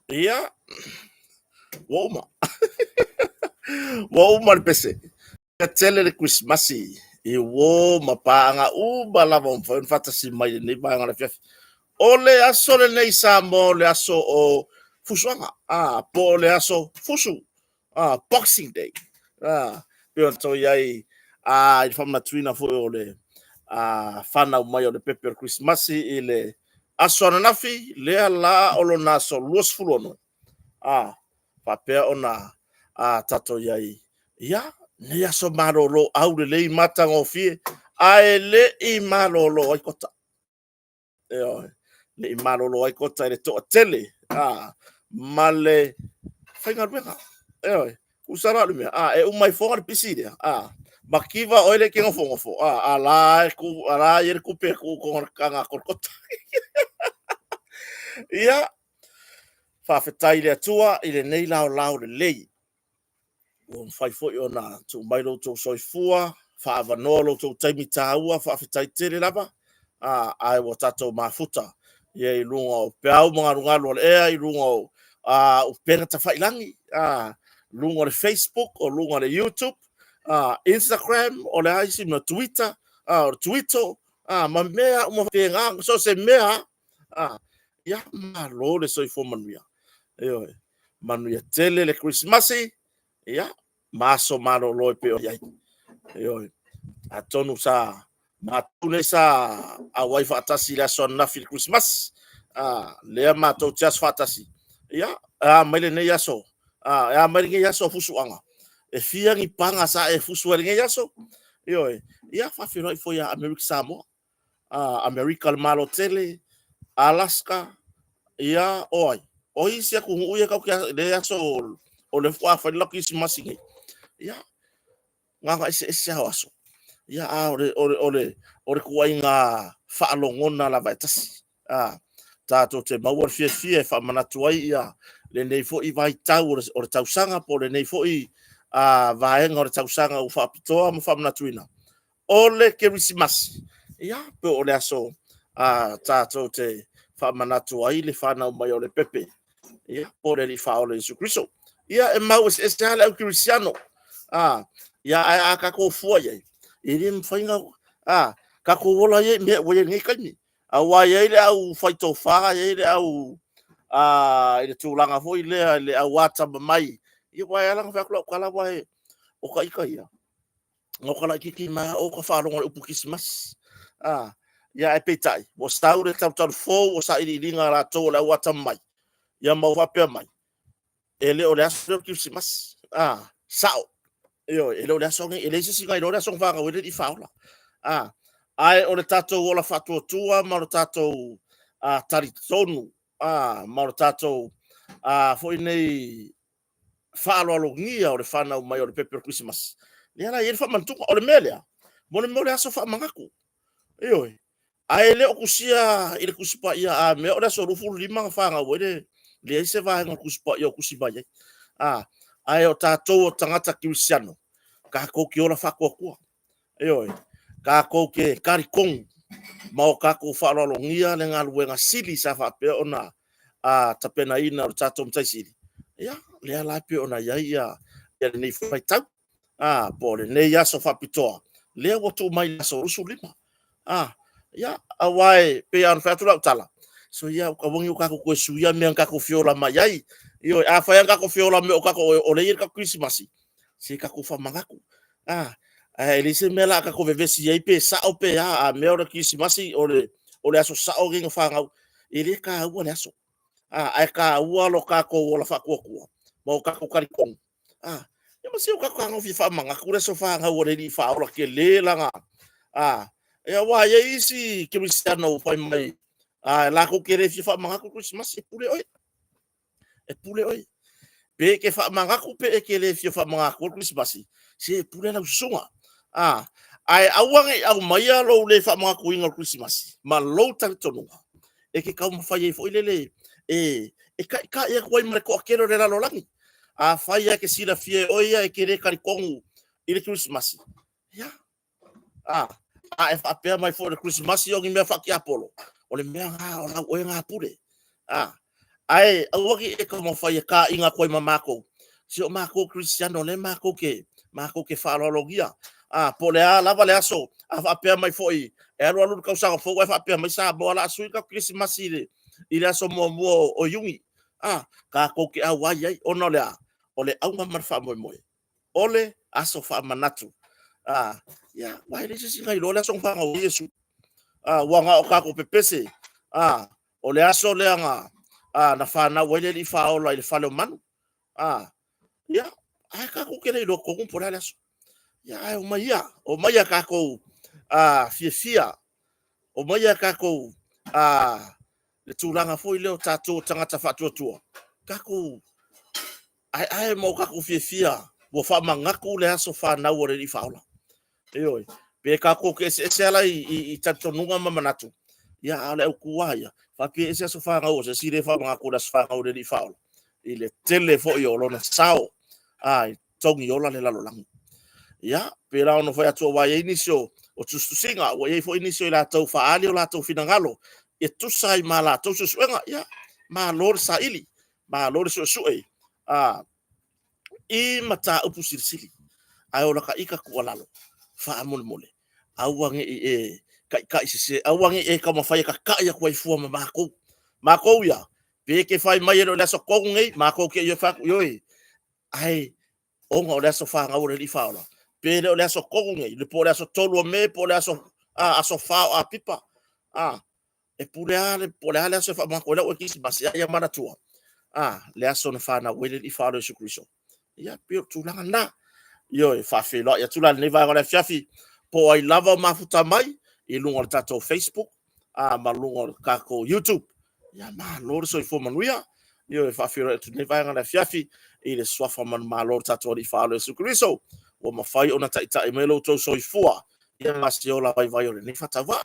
Ia, ua uma. Ua uma le pese. Ia tele le Kerisimasi i uō ma paaga uma lava ua mafai ona faatasi mai i lenei vaega o le afiafi. O le aso lenei Samoa o le aso o fusuaga, po o le aso fusu, Boxing Day, pei ona outou i ai i le faamanatuina foi o le fanau mai o le pepe o le Kerisimasi i le aso ananafi, lea la o lona aso 26, faapea ona tatou i ai ia lenei aso malolo aulelei matagofie, ae le i malolo ai kota. Ioe, le i malolo ai kota i le toatele ma le faigaluega. Ioe, tusa la o le mea, e uma ifo le pisi lea, mativa oe lea e te nofonofo, a la e i ai le tupe e tuu i totonu o le taga a Kolokota. Ia, faafetai i le Atua i lenei laolao lelei ua mafai foi ona tuu mai lo outou soifua, faaavanoa lo outou taimi taua, faafetai tele lava. Ae ua tatou mafuta i luga o peau ma galugalu o le ea, i luga o upega tafailagi, luga o le Facebook, o luga o le YouTube, Instagram, o le a isi mea, Twitter, o le Twitter, ma mea uma faapena, so o se mea lava. Ia, malo le soifua manuia. Ioe. Manuia tele le Kerisimasi, ia, ma aso malolo e pei ona i ai. Ioe. Atonu sa matou nei sa auai faatasi i le aso ananafi i le Kerisimasi, lea matou te aso faatasi, ia, e a mai lenei aso, e a mai lenei aso o fusuaga, e fia ni paga sa e fusu ai i lenei aso? Ioe. Ia, faafeiloai ifo ia Amerika Samoa, Amerika le Malo tele, Alaska, ia, o ai? O isi atunuu ia tatou te le aso o lea faatoa fai le latou Kerisimasi nei. Ia, na ona eseese lava o aso. Ia, a o le ituaiga faalogona lava e tasi. Tatou te maua le fiafia e faamanatu ai lenei foi vaitau o le tausaga po o lenei foi vaega o le tausaga ua faapitoa ma faamanatuina o le Kerisimasi, ia, po o le aso tatou te faamanatu ai le fanau mai o le pepe, ia, po o le Alii Faaola Iesu Keriso. Ia, e mau eseese lava le au kerisiano, ia, ae a tatou fua i ai, e le mafai ona tatou ola ia i mea ua i ai i lenei taimi. Aua e i ai le au faitofa, e i ai le au i le tulaga foi lea i le au atamamai. Ia, aua e ala ona fai atu lau tala, aua o ita ia, na ota laitiiti mai lava o ota faalogo i le upu Kerisimasi. Ia ae peitai, ua sau le talutalu fou o sailiiliga a latou o le au atamamai, ia ma ua faapea mai, e le o le aso lea o le Kerisimasi. Sao. Ioe, e le o le aso lenei, e leai se isi na iloa le aso na fanau ai le Alii Faaola. Ae o le tatou ola faatuatua ma lo tatou talitonu ma lo tatou foi nei faaaloalogia o le fanau mai o le pepe o le Kerisimasi, lea la e i ai le faamanatuga. O le mea lea, mo le mea o le aso faamanatu. Ioe. Ae le o tusia i le Tusi Paia a mea o le aso 25 na fanau ai le leai se vaega o le Tusi Paia o tusi mai ai. Ae o tatou o tagata kerisiano, tatou te ola faatuatua. Ioe, tatou te talitonu ma o tatou faaaloalogia le galuega sili sa faapea ona tapenaina o le tatou Matai Sili. Ia, lea la e pei ona i ai ia lenei foi vaitau, po o lenei aso faapitoa, lea ua tuu mai i le aso 25. Ia, aua e pei lava ona fai atu lau tala, soia aua ne i o tatou toe suia mea na tatou feola mai ai. Ioe, afai lava na tatou feola mai o tatou o lea e i ai le tatou Kerisimasi, se tatou faamanatu. Ae leai se mea o le a tatou vevesi ai pe sao pe a, a mea o le Kerisimasi o le aso sao lenei na fanau. E le taua le aso, ae taua lo tatou ola faatuatua ma o tatou talitonu. Ia ma si o tatou tago fia faamanatu le aso fanau o le Alii Faaola tele lana. Ia aua e i ai isi kerisiano ua fai mai, latou te le fia faamanatu le Kerisimasi, e pule oe. E pule oe. Pe e te faamanatu pe e te le fia faamanatu le Kerisimasi, se e pule lau susuga. Ae aua ne i aumaia lou le faamanatuina o le Kerisimasi ma lou talitonuga e te taumafai ai foi lele e taitai atu ai ma le toatele o le lalolagi. Afai lava e te silafia e oe ia e te le talitonu i le Kerisimasi, ia, a e faapea mai foi o le Kerisimasi o ni mea faatiapolo, o le mea lena o lau oe lena pule. Ae aua ne i e taumafai e taina atu ai ma matou, si o matou Kerisiano o lea matou te, matou te faaaloalogia. A, po o le a lava le aso, a faapea mai foi e alu alu le tausaga fou ae faapea mai Samoa o le a sui le tatou Kerisimasi i le aso 1 o Iuni, a, tatou te auai ai, ona o le a? O le auga ma le faamoemoe, o le aso faamanatu. A, ia, aua e leai se isi na iloa le aso na fanau ai Iesu. A, ua na o tatou pepese, a, o le aso lea na fanau ai le Alii Faaola i le fale o manu. A, ia, ae tatou te le iloa tonu po o le a le aso. Ia, ae omai ia, omai tatou fiafia, omai a tatou le tulaga foi lea o tatou o tagata faatuatua, tatou aeae ma o tatou fiafia ua faamanatu le aso fanau o le Alii Faaola. Ioe. Pe tatou te eseese lava la i talitonuga ma manatu, ia a o le autu lava ia, faapea e ese aso fanau o se isi le faamanatu o le aso fanau o le Alii Faaola, i le tele foi o lona sao i togi ola le lalolagi. Ia, pei la ona fai atu aua e i ai nisi o tusitusiga, ua i ai foi nisi o i latou faaali o latou finagalo e tusa ai ma latou suesuega. Ia, malo le saili, malo le suesue i mataupu silisili. Ae o lata ita tuualalo, faamolemole, aua ne i e taitaisese, aua ne i e taumafai e tatai atu ai fua ma matou. Matou ia, pe te fai mai e le o le aso 3 lenei, matou te ioe fai atu, ioe, ae ona o le aso fanau o le Alii Faaola, pe le o le aso 3 nei, po o le aso 3 o Me, po o le aso 4 o Apipa, e pule lava po o le a le aso e faamanatu ai lau Kerisimasi, a ia manatua, le aso na fanau ai le Alii Faaola Iesu Keriso. Ia, pei o le tulaga lena. Ioe, faafeiloai atu la i lenei vaega o le afiafi, po o ai lava o mafuta mai i luga o le tatou Facebook ma luga o le tatou YouTube. Ia, malo le soifua manuia. Ioe, faafeiloai atu i lenei vaega o le afiafi i le suafa manumalo o le tatou Alii Faaola Iesu Keriso, ua mafai ona taitai mai lo outou soifua ia ma se ola vaivai o lenei faatauvaa.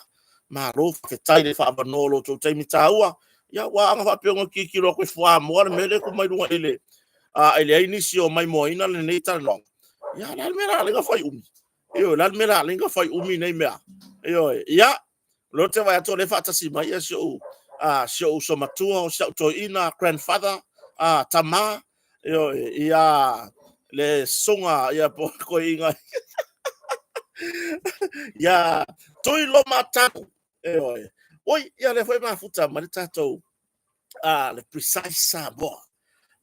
Malo faafetai le faaavanoa o lo outou taimi taua. Ia, aua ana faapea na tilotilo atu e fuamoa le mea lea e tuu mai luga i le e leai nisi o maimoaina lenei talanoaga. Ia, o le a le mea o le a ala ai ona fai umi? Ioe, o le a le mea o le a ala ai ona fai umi nei mea? Ioe, ia, o lea ou te vaai atu o lea e faatasi mai si ou uso matua, o si au toeaina, grandfather, tama, ioe, ia le susuga ia po o le toeaina ia Tuiloma Tanu. Ioe. Oi, ia lea foi e mafuta mai le tatou le Precise Samoa.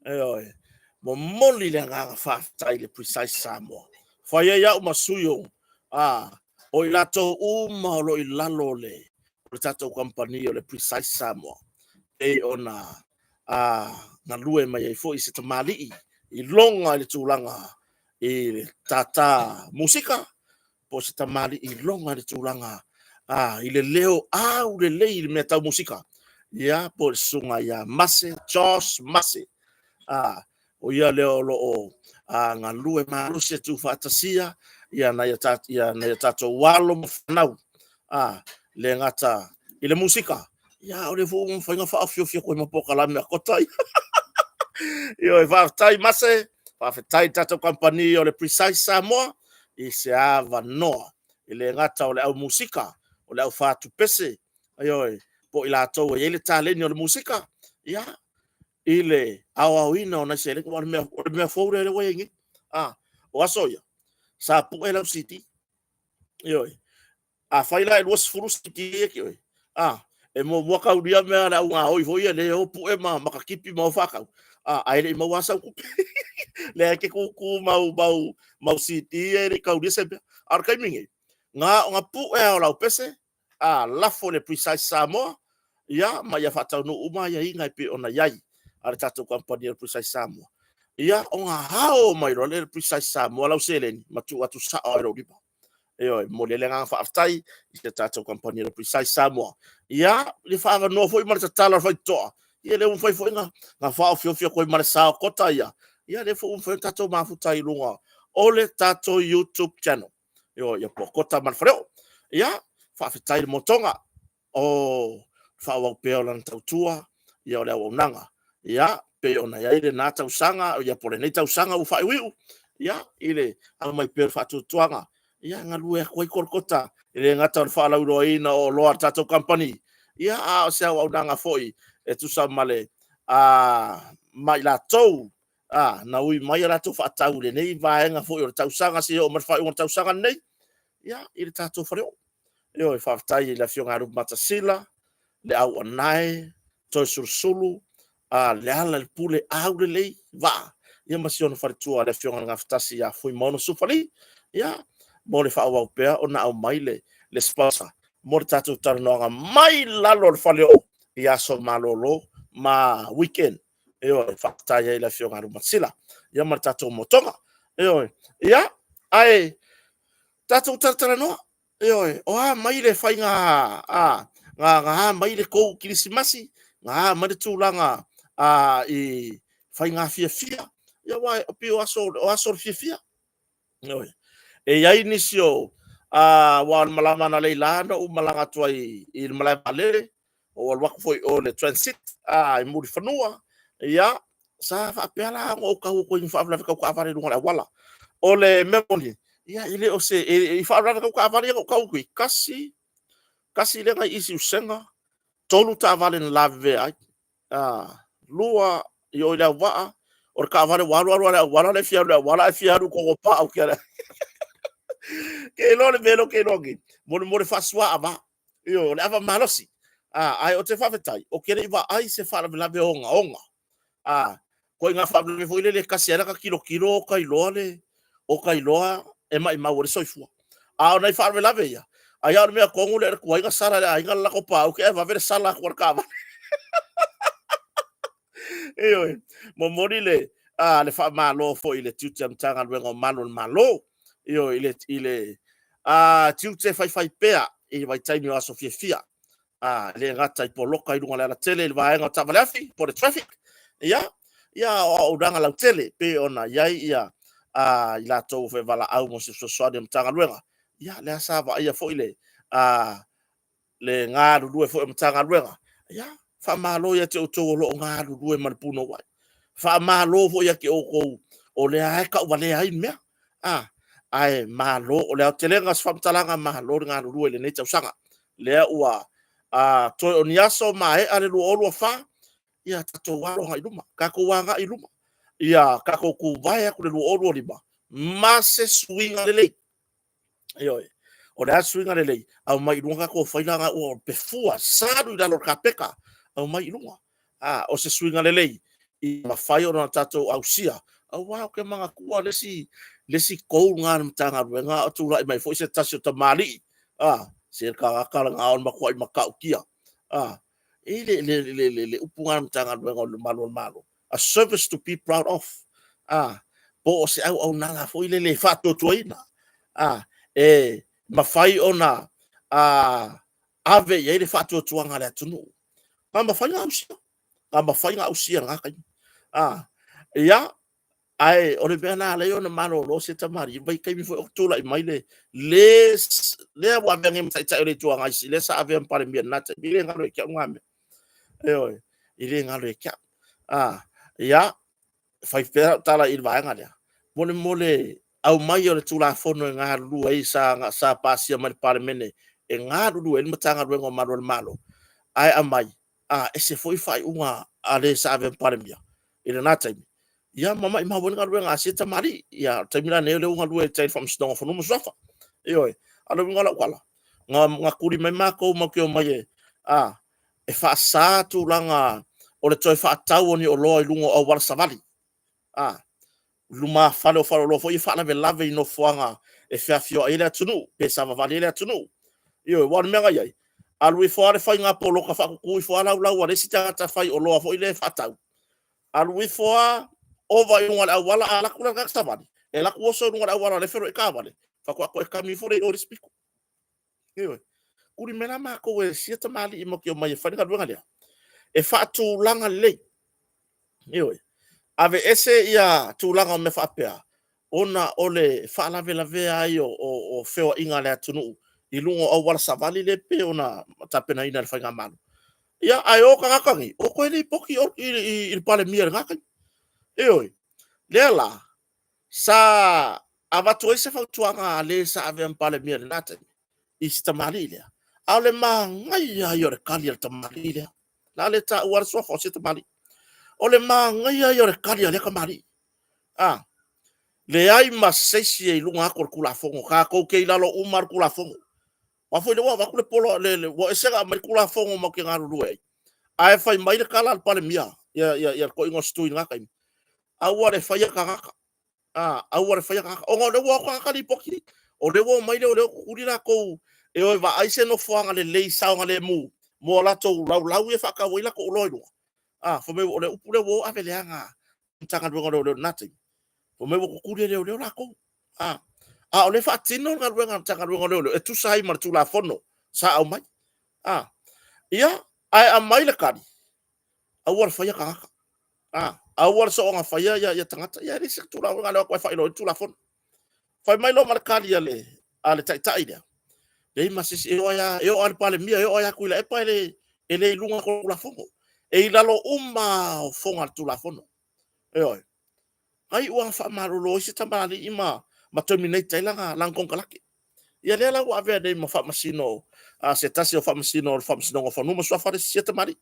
Ioe. Momoli le agaga faafetai i le Precise Samoa. Fai ai au ma sui o o i latou uma o lo o i lalo o le tatou kamupani o le Precise Samoa, pei ona galue mai ai foi se tamalii i loga i le tulaga i le tātā musika, po o se tamalii i loga i le tulaga i le leo aulelei i le mea tau musika, ia, po o le susuga ia Mase, Josh Mase. O ia lea o lo o galue malosi e tuufaatasia ia nai o tatou alo ma fanau, le gata i le musika, ia a o lea foi ua mafai ona faaofiofi atu ai ma polokalame a Kota ia. Ioe, faafetai Mase, faafetai i le tatou kamupani o le Precise Samoa i se avanoa e le gata o le au musika, o le au fatupese, ioe, po o i latou e i ai le taleni o le musika, ia, i le aoaoina o nai seleni. Aua o le mea fou lea ua i ai nei. O aso ia, sa pue lau CD. Ioe. Afai la e 20 CD ia te oe, e muamua taulia mea a le au gaoi foi ia lea e o pue ma makatipi ma o faatau, ae le i maua lava sau tupe. Lea e te tutu mau CD ia e le i taulia se mea. A o le taimi lenei, na ona pue lava o lau pese, lafo i le Precise Samoa, ia, ma ia faataunuu uma aiaiga e pei ona i ai a le tatou kamupani o le Precise Samoa, ia, ona ao mai loa lea e le Precise Samoa lau seleni ma tuu atu sao lava i lou lima. Ioe, e momoli ai le agaga faafetai i le tatou kamupani o le Precise Samoa. Ia, le faaavanoa foi ma le tatalo a le faitotoa, ia lea ua mafai foi ona faaofiofi atu ai ma le sao o Kota ia, ia lea foi ua mafai ona tatou mafuta ai i luga o le tatou YouTube channel. Ioe, ia po o Kota ma le Faleoo. Ia, faafetai i le motoga o faaauau pea o lana tautua, ia o le auaunaga. Ia, pei ona i ai lena tausaga, ia po o lenei tausaga ua faaiuiu, ia, i le aumai pea o le faatuatuaga, ia, galue atu ai Kolokota, e le gata o le faalauiloaina o oloa a le tatou kamupani, ia, a o se auaunaga foi e tusa ma le ma i latou na ui mai a latou faatau i lenei vaega foi o le tausaga seia oo mai le faaiuga o le tausaga lenei, ia, i le tatou faleoo. Ioe, faafetai i le Afioga ia Lupematasila, le Auanae, Toeolesulusulu, Lealailepule, Aulelei Vaa, ia ma si ona faletua le Afioga i le Gafatasi ia Fuimaono Sufali, ia, mo le faaauau pea ona aumai le sponsor mo le tatou talanoaga mai lalo o le faleoo i aso malolo ma weekend. Ioe, faafetai ai i le Afioga ia Lupematasila, ia ma le tatou motoga. Ioe, ia, ae tatou talatalanoa. Ioe, o a mai le faiga, a, na a mai le tou kerisimasi, na a mai le tulaga i faiga fiafia, ia aua e pei o aso o le fiafia. Ioe. E i ai nisi o, aua o le malama analeila na ou malaga atu ai i le malae vaalele, ou alu atu foi i o i le transit i Mulifanua, ia, sa faapea la ona ou tau atu i ni faalavelave tau taavale i luga o le auala. O le mea moni, ia e le o se... i faalavelave tau taavale ia na ou tau atu i ai, tasi, tasi lea na i i Siusega, 3 taavale na lavevea ai, 2 i o i Leauvaa, o le taavale ua alu alu lava i le auala le fia alu i le auala ae fia alu i totonu o pa. Ou te iloa le mea lea ou te iloa nei, mo le faasuaava, ioe, o le ava malosi. Ae ou te faafetai, ou te le i vaai i se faalavelave ogaoga. Ituaiga faalavelave foi lele e tasi lava lata tilotilo ota iloa e maumau ai le soifua. A o nai faalavelave ia, ai lava o le mea tonu lea na tuai ona sala e le aiga le latou paaute ae vave le sala atu a le taavale. Ioe, momoli le faamalo foi i le tiute o le Matagaluega o Malu o le Malo, ioe, i le tiute faifaipea i vaitaimi o aso fiafia. E le gata i poloka i luga o le alatele i le vaega o taavaleafi po o le traffic, ia, o auaunaga lautele pei ona i ai i latou foi e valaau mo se fesoasoani a le Matagaluega. Ia, lea sa vaaia foi le galulue foi o Matagaluega. Ia, faamalo ia te outou o lo o galulue ma le punouai. Faamalo foi ia te outou o lea lava e tauvalea ai mea. Ae malo, o le aotelega o se faamatalaga, malo le galulue i lenei tausaga. Lea ua toe o ni aso maea le 2024, ia tatou alo agai i luma, tatou agai i luma, ia tatou tuvae atu le 2025 ma se suiga lelei. Ioe. O le a le suiga lelei? Aumai i luga tatou faila na ua pefua, salu i lalo o le kapeta, aumai i luga. O se suiga lelei ia mafai ona tatou ausia, aua ou te manatua le isi goal lena a le Matagaluega a o tulai mai foi se tasi o tamalii, se le tagata lena o le matuai matautia. E i ai le upu lena a le Matagaluega o Malu o le Malo, a service to be proud of. Po o se auaunaga foi lele e faatuatuaina, e mafai ona ave i ai le faatuatuaga a le atunuu. Na mafai ona ausia, na mafai ona ausia i lena taimi. Ia, ae o le mea na ala ai ona malolo sia tamalii, vaitaimi foi o tulai mai le lea ua avea nei ma Taitai o le Itu Agai, lea sa avea ma Palemia i lena taimi. E le galo ia te au na mea. Ioe, e le galo ia te au. Ia, e fai pea lau tala i le vaega lea, mo le aumai o le Tulafono e galulue ai sa pasia mai le Palemene e galulue ai le Matagaluega o Malu o le Malo, ae aumai, ese foi faaiuga a le sa avea ma Palemia i lena taimi, ia ma maumau ai le galuega a sia tamalii. Ia, o le taimi la lenei o lea ua galue i tai i le Faamasinoga o Fanua ma Suafa. Ioe. A o le uiga o lau tala, na tuli mai matou matou te omai e faasa tulaga o le toe faatau o ni oloa i luga o auala savali, lumafale o faleoloa foi ia e faalavelave i nofoaga e feafioai ai le atunuu pe savavali ai le atunuu. Ioe, aua o le mea na i ai, alu ifo lava le faiga poloka faatutu ifo lava laulau a le isi tagata faioloa foi lea e faatau, alu ifo lava ova i luga o le auala, a alu atu la le tagata savali, e alu atu oso i luga o le auala o la e feoai taavale, faatoa toe kami ifo lea i o i le isi pito. Ioe. Tuli mai la matou e sia tamalii matou te omai e fai le galuega lea, e faatulaga lelei. Ioe. Aveese ia tulaga o mea faapea, ona o le faalavelavea ai o feoaiga a le atunuu i luga o auala savali lea pei ona tapenaina e le faigamalo. Ia, ae o tagata nei, o toe lipoti i le Palemia i lena taimi. Ioe. Lea la sa avatu ai se fautuaga a le sa avea ma Palemia i lena taimi i si tamalii lea, a o le manaia ia o le tali a le tamalii lea. O le a le taua le suafa o si tamalii. O le manaia ia o le tali a lea tamalii. A, leai ma se isi e i luga atu o le Tulafono, tatou te i lalo uma lava o le Tulafono. Aua foi o lea ua avatu le polo, le, ua ese ona aumai le Tulafono matou te galulue ai, ae fai mai le tala a le Palemia, ia le toeaina o Setui i lena taimi, aua le faia tagata, aua le faia tagata, ona o lea ua o atu tagata lipoti, o lea ua omai leoleo tutuli latou e o e vaai se nofoaga lelei saogalemu mo a latou laulau ia e faatau ai latou oloa i luga. Fai mai o le upu lea ua o ave leaga e le Matagaluega o Leoleo i lena taimi, fai mai ua tutuli e leoleo latou. A o lea e faatino le galuega a le Matagaluega o Leoleo e tusa ai ma le Tulafono sa aumai. Ia, ae aumai le tali, aua le faia tagata. Aua le soona faia ia tagata. Ia e leai se tulaga na o le o atu lava e faailoa ai le Tulafono. Fai mai loa ma le tali a le taitai lea, leai ma se isi, e oo lava i le Palemia, e oo lava ia Tuilaepa e le i luga atu o le Tulafono. E i lalo uma lava o fofoga o le Tulafono. Ioe. Na iu lava ina faamalolo ai si tamalii ma terminate ai lana konekarate. Ia lea la ua avea nei ma faamasino, se tasi o faamasino o le Faamasinoga o Fanua ma Suafa le isi tamalii.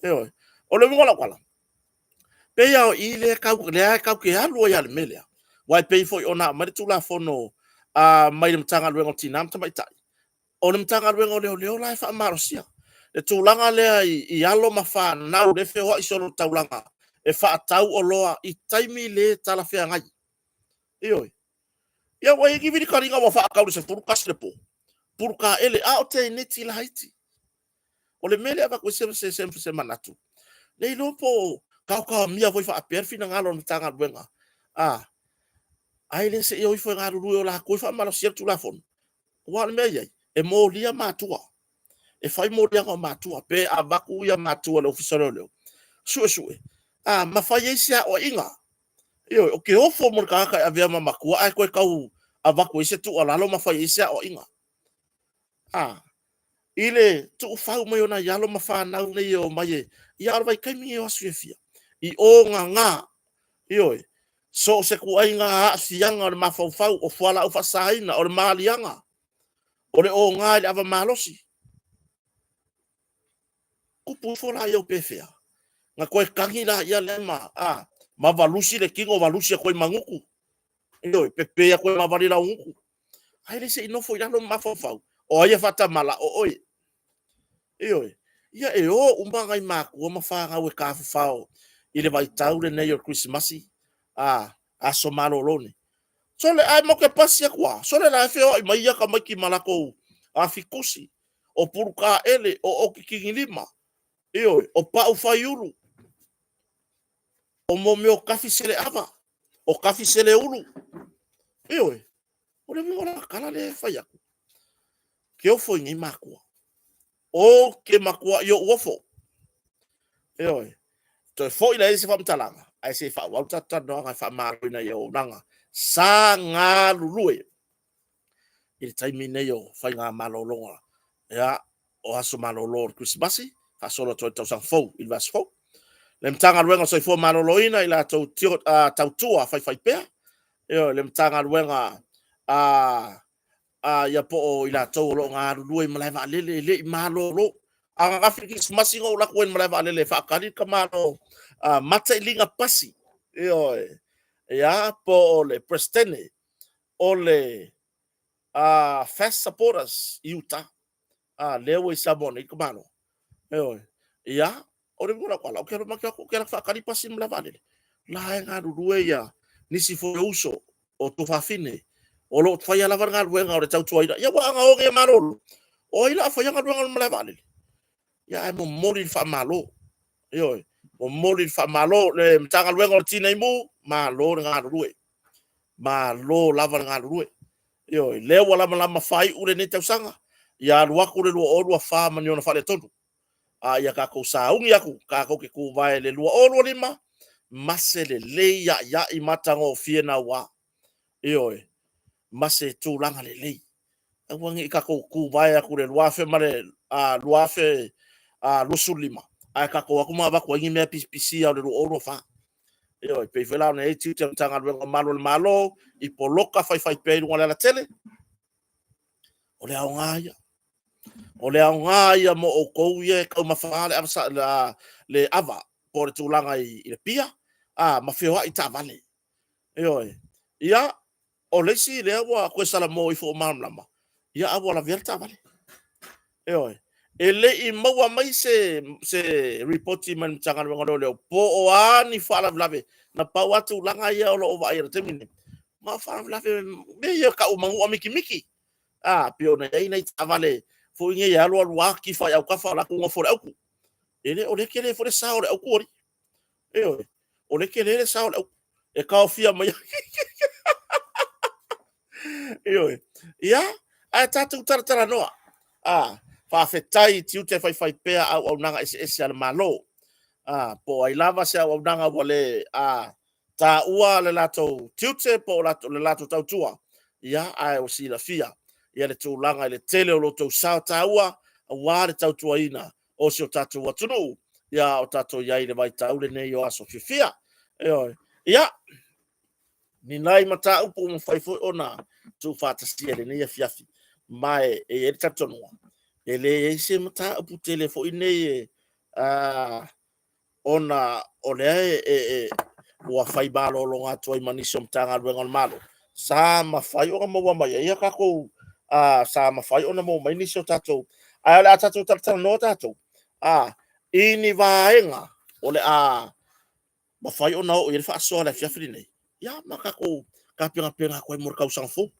Ioe. O le uiga o lau tala, pei lava o i lea tatou te alu ai lava i le mea lea, aua e pei foi ona aumai le Tulafono mai le Matagaluega o Tina ma Tamaitai, o le Matagaluega o Leoleo la e faamalosia le tulaga lea i alo ma fanau lea e feoai solo i le taulaga e faatau oloa i taimi le talafeagai. Ioe. Ia ua i ai ni vilitaliga ua faatau i le 11 i le po, pulutaele, a o teineiti laiti. O le mea lea e avatu ai se manatu, le iloa po o taotaomia foi faapea le finagalo o le Matagaluega, ae le se i o ifo e galulue o latou e faamalosia le Tulafono. Aua o le mea e i ai, e molia matua, e fai moliaga o matua, pe avatu matua i le Ofisa o Leoleo, suesue, ma fai ai se aoaiga. Ioe, ou te ofo i le tagata e avea ma matua ae toe tau avatu ai se tuualalo ma fai ai se aoaiga. I le tuufau mai o nai alo ma fanau nei e omai e... ia a o le vaitaimi lenei o aso fiafia, i o gaga, ioe, so o se ituaiga aafiaga o le mafaufau, o fualaau faasaina, o le maliaga, o le oga i le ava malosi. Tupu ifo la i ou pefea, ona toe tagi lea ma valusi le tino valusi atu ai ma gutu, ioe, pepe atu ai ma valilaogutu. Ae le se i nofo i lalo ma mafaufau, o ai e faatamala? O oe. Ioe. Ia e o uma nai matua ma fanau e tafafao i le vaitau lenei o le Kerisimasi, aso malolo nei. Sole, ae matou te pasi atu lava, sole la e feoai mai tamaiti ma latou fitusi, o pulutaele, o okikinilima, ioe, o pau faiulu, o mea o tafi seleava, o tafi seleulu. Ioe. O le uiga o le tala lea e fai atu, ke ofo i nei matua. Ou te matuai ou ofo. Ioe. Toe foi la i ai se faamatalaga, ae se i faaauau le tatou talanoaga e faamaloina i auaunaga sa galulue i le taimi nei o faiga malologa, ia, o aso malolo o le Kerisimasi, faasolo atu ai le tausaga fou i le vaiaso fou. Le Matagaluega o le Soifua Maloloina i latou tautua faifaipea, ioe, le Matagaluega ia po o i latou o lo o galulue i malae vaalele e le i malolo. Ananafi i le Kerisimasi na ou alu atu ai i le malae vaalele e faatali le tamaloa Matailiga Pasi, ioe, ia, po o le Peresetene o le FAST Supporters i Utah, lea ua i Samoa nei le tamaloa. Ioe. Ia, o le uiga o lau tala, ou te alu atu ou te alu atu faatali pasi i le malae vaalele. La e galulue ia nisi foi o uso o tuafafine o lo o faia lava le galuega o le tautuaina. Ia aua ana o nei e malolo, o ai o le a faia galuega o le malae vaalele? Ia ae momoli le faamalo. Ioe, momoli le faamalo. Le Matagaluega o le Tinei Mu, malo le galulue. Malo lava le galulue. Ioe, lea ua lamalama faaiu lenei tausaga, ia alu atu le 2024 ma ni ona faaletonu. A ia tatou sauni atu tatou te tuvae i le 2025 ma se lelei a'ia'i matagofie naua. Ioe, ma se tulaga lelei. Aua ne i tatou tuvae atu i le 2025 ae tatou o atu ma avatu ai ni mea pisipisia o le 2024. Ioe, pei foi la ona i ai tiute o le Matagaluega o Malu o le Malo i poloka faifaipea i luga o le alatele. O le aoga ia. O le aoga ia mo outou ia e taumafa le ava. po o le tulaga i le pia, a, ma feoai taavale. Ioe. Ia, o le isi lea ua toe salamo ifo ua malamalama, ia a ua lavea le taavale. Ioe. E le i maua mai se ripoti mai le Matagaluega o Leoleo po o a ni faalavelave, na pau lava tulaga ia o lo o vaaia i le taimi lenei, ma o faalavelave mea ia e tau o manua mikimiki. A, pei ona i ai nai taavale foi nei e alu alu lava tifa i autafa o la e nofo le autu. E le o le tele foi le sao o le autu alii. Ioe, o le tele le sao o le autu e taofia mai. Ioe. Ia, ae tatou talatalanoa. A, faafetai i tiute faifaipea auaunaga eseese a le Malo. A, po o ai lava se auaunaga ua le a, taua le latou tiute po o le latou tautua, ia, ae ua silafia ia le tulaga i le tele o lo outou sao taua aua le tautuaina o si o tatou atunuu, ia a o tatou i ai i le vaitau lenei o aso fiafia. Ioe. Ia, ni nai mataupu ua mafai foi ona tuufaatasia i lenei afiafi, ma e i ai le talitonuga, e leai se mataupu tele foi nei e ona o lea e ua fai malologa atu ai ma nisi o Matagaluega a le Malo, sa mafai ona maua mai ai a tatou, sa mafai ona maua mai nisi o tatou, ae o le a tatou talatalanoa tatou i ni vaega o le a mafai ona oo i ai le faasoa i le afiafi lenei, ia ma tatou tapenapena atu ai mo le tausaga fou.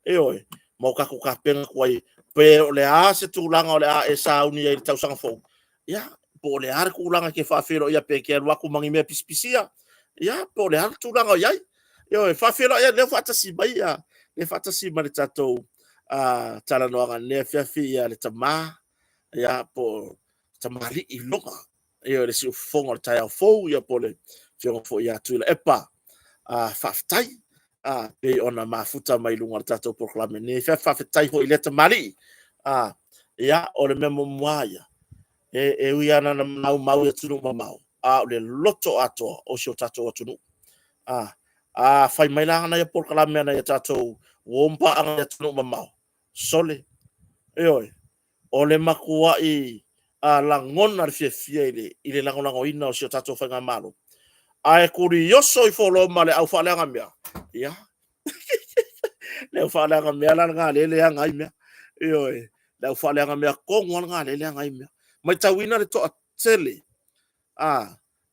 Ioe, ma o tatou tapena atu ai pe o le a se tulaga o le a e sauni ai i le tausaga fou, ia, po o le a le tulaga e te faafeiloai pe te alu atu ma ni mea pisipisia, ia, po o le a le tulaga o i ai. Ioe, faafeiloai atu, lea ua faatasi mai ia, lea e faatasi ma le tatou talanoaga i lenei afiafi ia le tama, ia, po o tamalii Loga, ia le siufofoga o le taeao fou, ia po o le afioga foi ia Tuilaepa. Faafetai pei ona mafuta mai luga o le tatou polokalame nei. Faafetai foi i lea tamalii. Ia, o le mea muamua lava ia, e ui lava na maumau i atunuu mamao, a o le loto atoa o si o tatou atunuu. A fai mai la nai polokalame a nai a tatou uo ma paaga i atunuu mamao, sole, ioe, o le matuai lagona le fiafia i le lagolagoina o si o tatou faigamalo. Ae tulioso ifo loa ma le au faaleaga mea, ia, le au faaleaga mea la lena lea e leaga ai mea. Ioe, le au faaleaga mea tonu lava lena lea e leaga ai mea. Matauina le toatele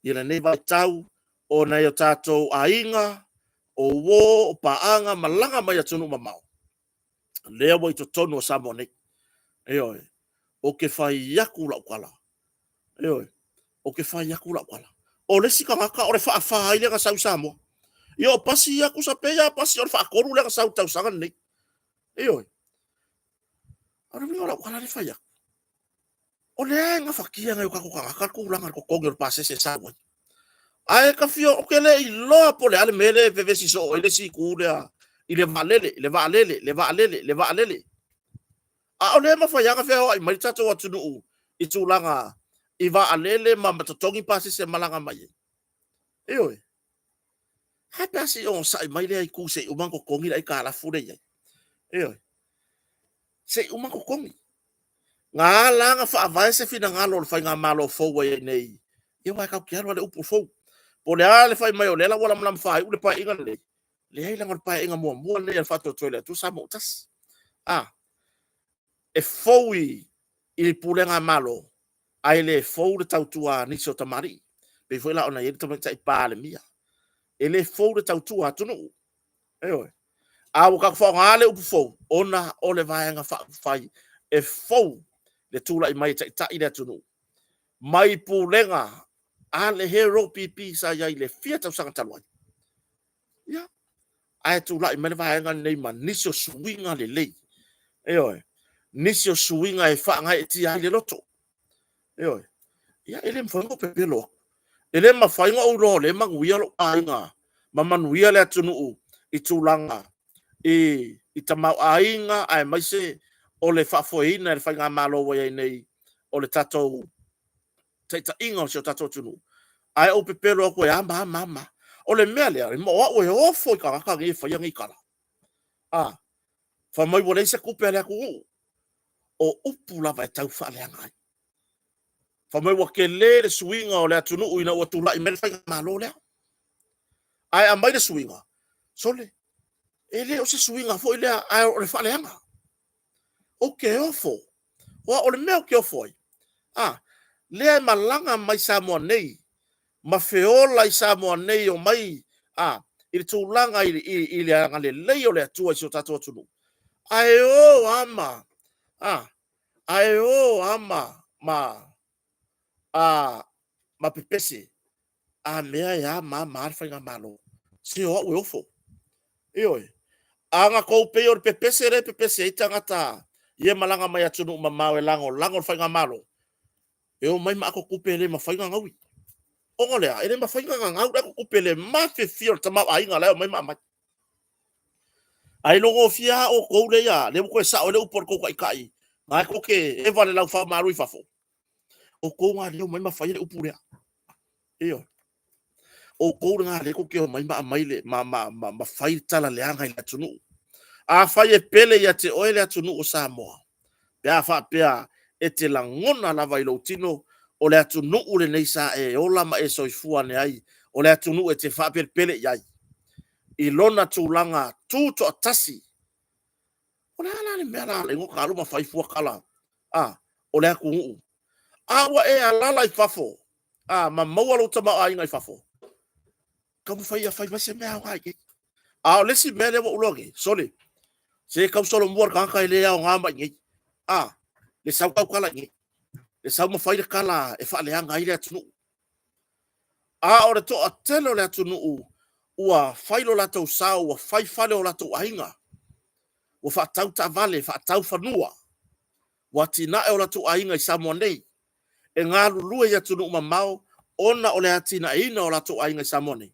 i lenei vaitau o nai o tatou aiga, o uo, o paaga, malaga mai atunuu mamao, lea ua i totonu o Samoa nei. Ioe, ou te fai atu lau tala. Ioe, ou te fai atu lau tala. O le isi tagata o le faafa ai lea na sau i Samoa. Ia o pasi ia, tusa pei lava pasi o le faatolu lea na sau i le tausaga lenei. Ioe. O le uiga o lau tala lea e fai atu, o lea e gafatia nai o tatou tagata le tulaga i le totogi o le pasese e sau ai. Ae ta fia, ou te le iloa po o le a le mea lea e vevesi soo ai le isi itu lea i le vaalele, le vaalele, le vaalele, le vaalele. A o lea e mafai lava ona feoai mai le tatou atunuu i tulaga i vaalele ma totogi pasese e malaga mai ai. Ioe. Ae pe a se i onosai mai lea itu se i uma ona totogi le aitalafu lea e i ai. Ioe. Se i uma ona totogi. Na ala ona faavae se finagalo o le faigamalo fou ua i ai nei, ia aua tatou te alu lava i le upu fou. Po o le a le fai mai o lea la ua lamalama faaiu le Paeaiga lenei, leai leaga o le Paeaiga muamua lenei a le Faatuatua i le Atua Samoa ua Tasi. A, e fou i le pulega a Malo, ae le fou le tautua a nisi o tamalii. Pei foi la ona i ai le tamaitai Palemia. E le fou le tautua atunuu. Ioe. A ua tatou faaaoga le upu fou, ona o le Vaega Faaupufai e fou le tulai mai e taitai le atunuu mai pulega a le HRPP sa i ai i le fia tausaga talu ai. Ia, ae tulai mai le vaega lenei ma nisi o suiga lelei. Ioe, nisi o suiga e faagaeetia ai le loto. Ioe, ia e le mafai ona ou pepelo atu. E le mafai ona ou iloa o lea e manuia lou aiga ma manuia le atunuu i tulaga i tamaoaiga aemaise o le faafoeina e le faigamalo ua i ai nei o le tatou taitaiga o si o tatou atunuu, ae ou pepelo atu e a ma a ma a ma a. O le mea lea, o au e ofo i tagata nei e faia nei tala. A, fai mai ua leai se tupe a le atunuu. O upu lava e tau faaleaga ai. Fai mai ua tele le suiga o le atunuu ina ua tulai mai le faigamalo lea. Ae aumai le suiga, sole, e le o se suiga foi lea, ae o le faaleaga. Ou te ofo, aua o le mea ou te ofo ai, a, lea e malaga mai Samoa nei, ma feola i Samoa nei, omai a, i le tulaga i le agalelei o le Atua i si o tatou atunuu, ae o lava ma, a, ae o lava ma, a, ma pepese, a mea e a ma a ma a le faigamalo. Se o au e ofo. Ioe. A na tou pei o le pepese lea e pepese ai tagata ia e malaga mai atunuu mamao e lagolago le faigamalo, e omai ma ato tupe e le mafai ona gaui. Ona o le a? E le mafai ona gagau le ato tupe i le mafiafia o le tamaoaiga la e omai ma aumai. Ae iloagofie lava outou lea ua toe sao ai le upu a le tou taitai, na e tou te eva le laufamalu i fafo. Outou na lea e omai ma fai le upu lea. Ioe. Outou lena lea tou te omai ma aumai le, ma, ma, ma, ma fai le tala leaga i le atunuu. Afai e pele ia te oe le atunuu o Samoa, pe a faapea e te lagona lava i lou tino, o le atunuu lenei sa e ola ma e soifua ane ai, o le atunuu e te faapelepele i ai, i lona tulaga tutoatasi. O le a la le mea la ala ai ona ta alu ma fai fua tala, a, o le atunuu. A ua e alala i fafo, a, ma maua lou tamaoaiga i fafo, taumafai ia fai mai se mea aoga i inei. A o le isi mea lea ua ou iloa nei, sole, se tau solomua le tagata e le aoga mai i inei. A, le sau tautala i inei, le sau ma fai le tala e faaleaga ai le atunuu. A o le toatele o le atunuu ua fai lo latou sao, ua fai fale o latou aiga, ua faatau taavale, faatau fanua, ua atinae o latou aiga i Samoa nei, e galulue i atunuu mamao ona o le atinaeina o latou aiga i Samoa nei.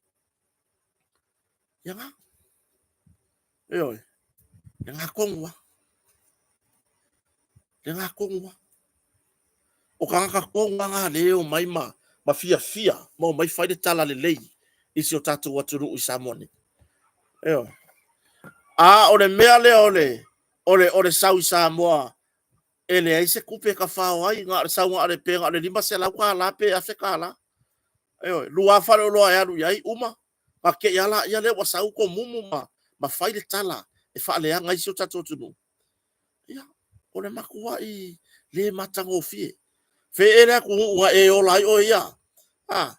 Ia na. Ioe. Lena tonu lava. Lena tonu lava. O tagata tonu lava na lea e omai ma, ma fiafia ma omai fai le tala lelei i si o tatou atunuu i Samoa nei. Ioe. A o le mea lea o le, o le, o le sau i Samoa e leai se tupe e tafao ai, na o le sau na o le pe na o le $500 pe $1000. Ioe, lua faleoloa e alu i ai uma, na te i lava lea lea ua sau tomumu ma, ma fai le tala e faaleaga ai si o tatou atunuu. Ia, o le matuai le matagofie. Fe e le atunuu na e ola ai oe ia? A,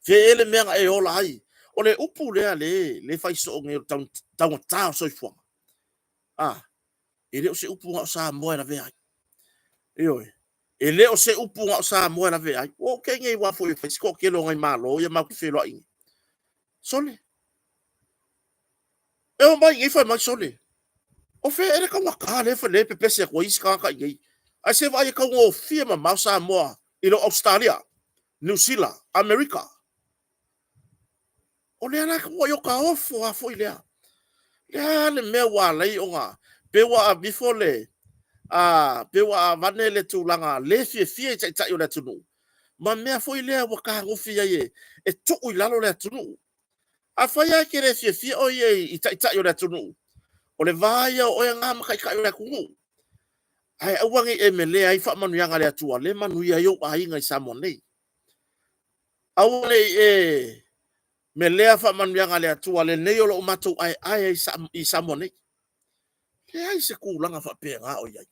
fe e le mea na e ola ai? O le upu lea le, le fai soo nei o le taugata o le soifuaga. A, e le o se upu na o Samoa e lavea ai. Ioe. E le o se upu na o Samoa e lavea ai. Ua ou kei nei aua foi e fai si toatele o nai Malo ia matou te feiloai nei. Sole. E omai nei fai mai sole. O fea ea le taugata lea lea e pepese atu ai isi tagata i nei. Ae se vaai e taugofie mamao Samoa i lo Ausetalia, Niu Sila, Amerika. O lea la ua i o ta ofo lava foi lea. Le a le mea ua ala ai ona pe ua avifo le a pe ua avane le tulaga le fiafia i taitai o le atunuu ma mea foi lea ua tagofi ai e, e tuu i lalo le atunuu. Afai lava e te le fiafia oe ia i taitai o le atunuu, o le va ia o oe na ma taitai o le atunuu. Ae aua ne i e melea ai faamanuiaga a le Atua, le manuia ai ou aiga i Samoa nei. Aua ne i e melea faamanuiaga a le Atua lenei o lo o matou aeae ai i Samoa nei. Leai se tulaga faapena o i ai.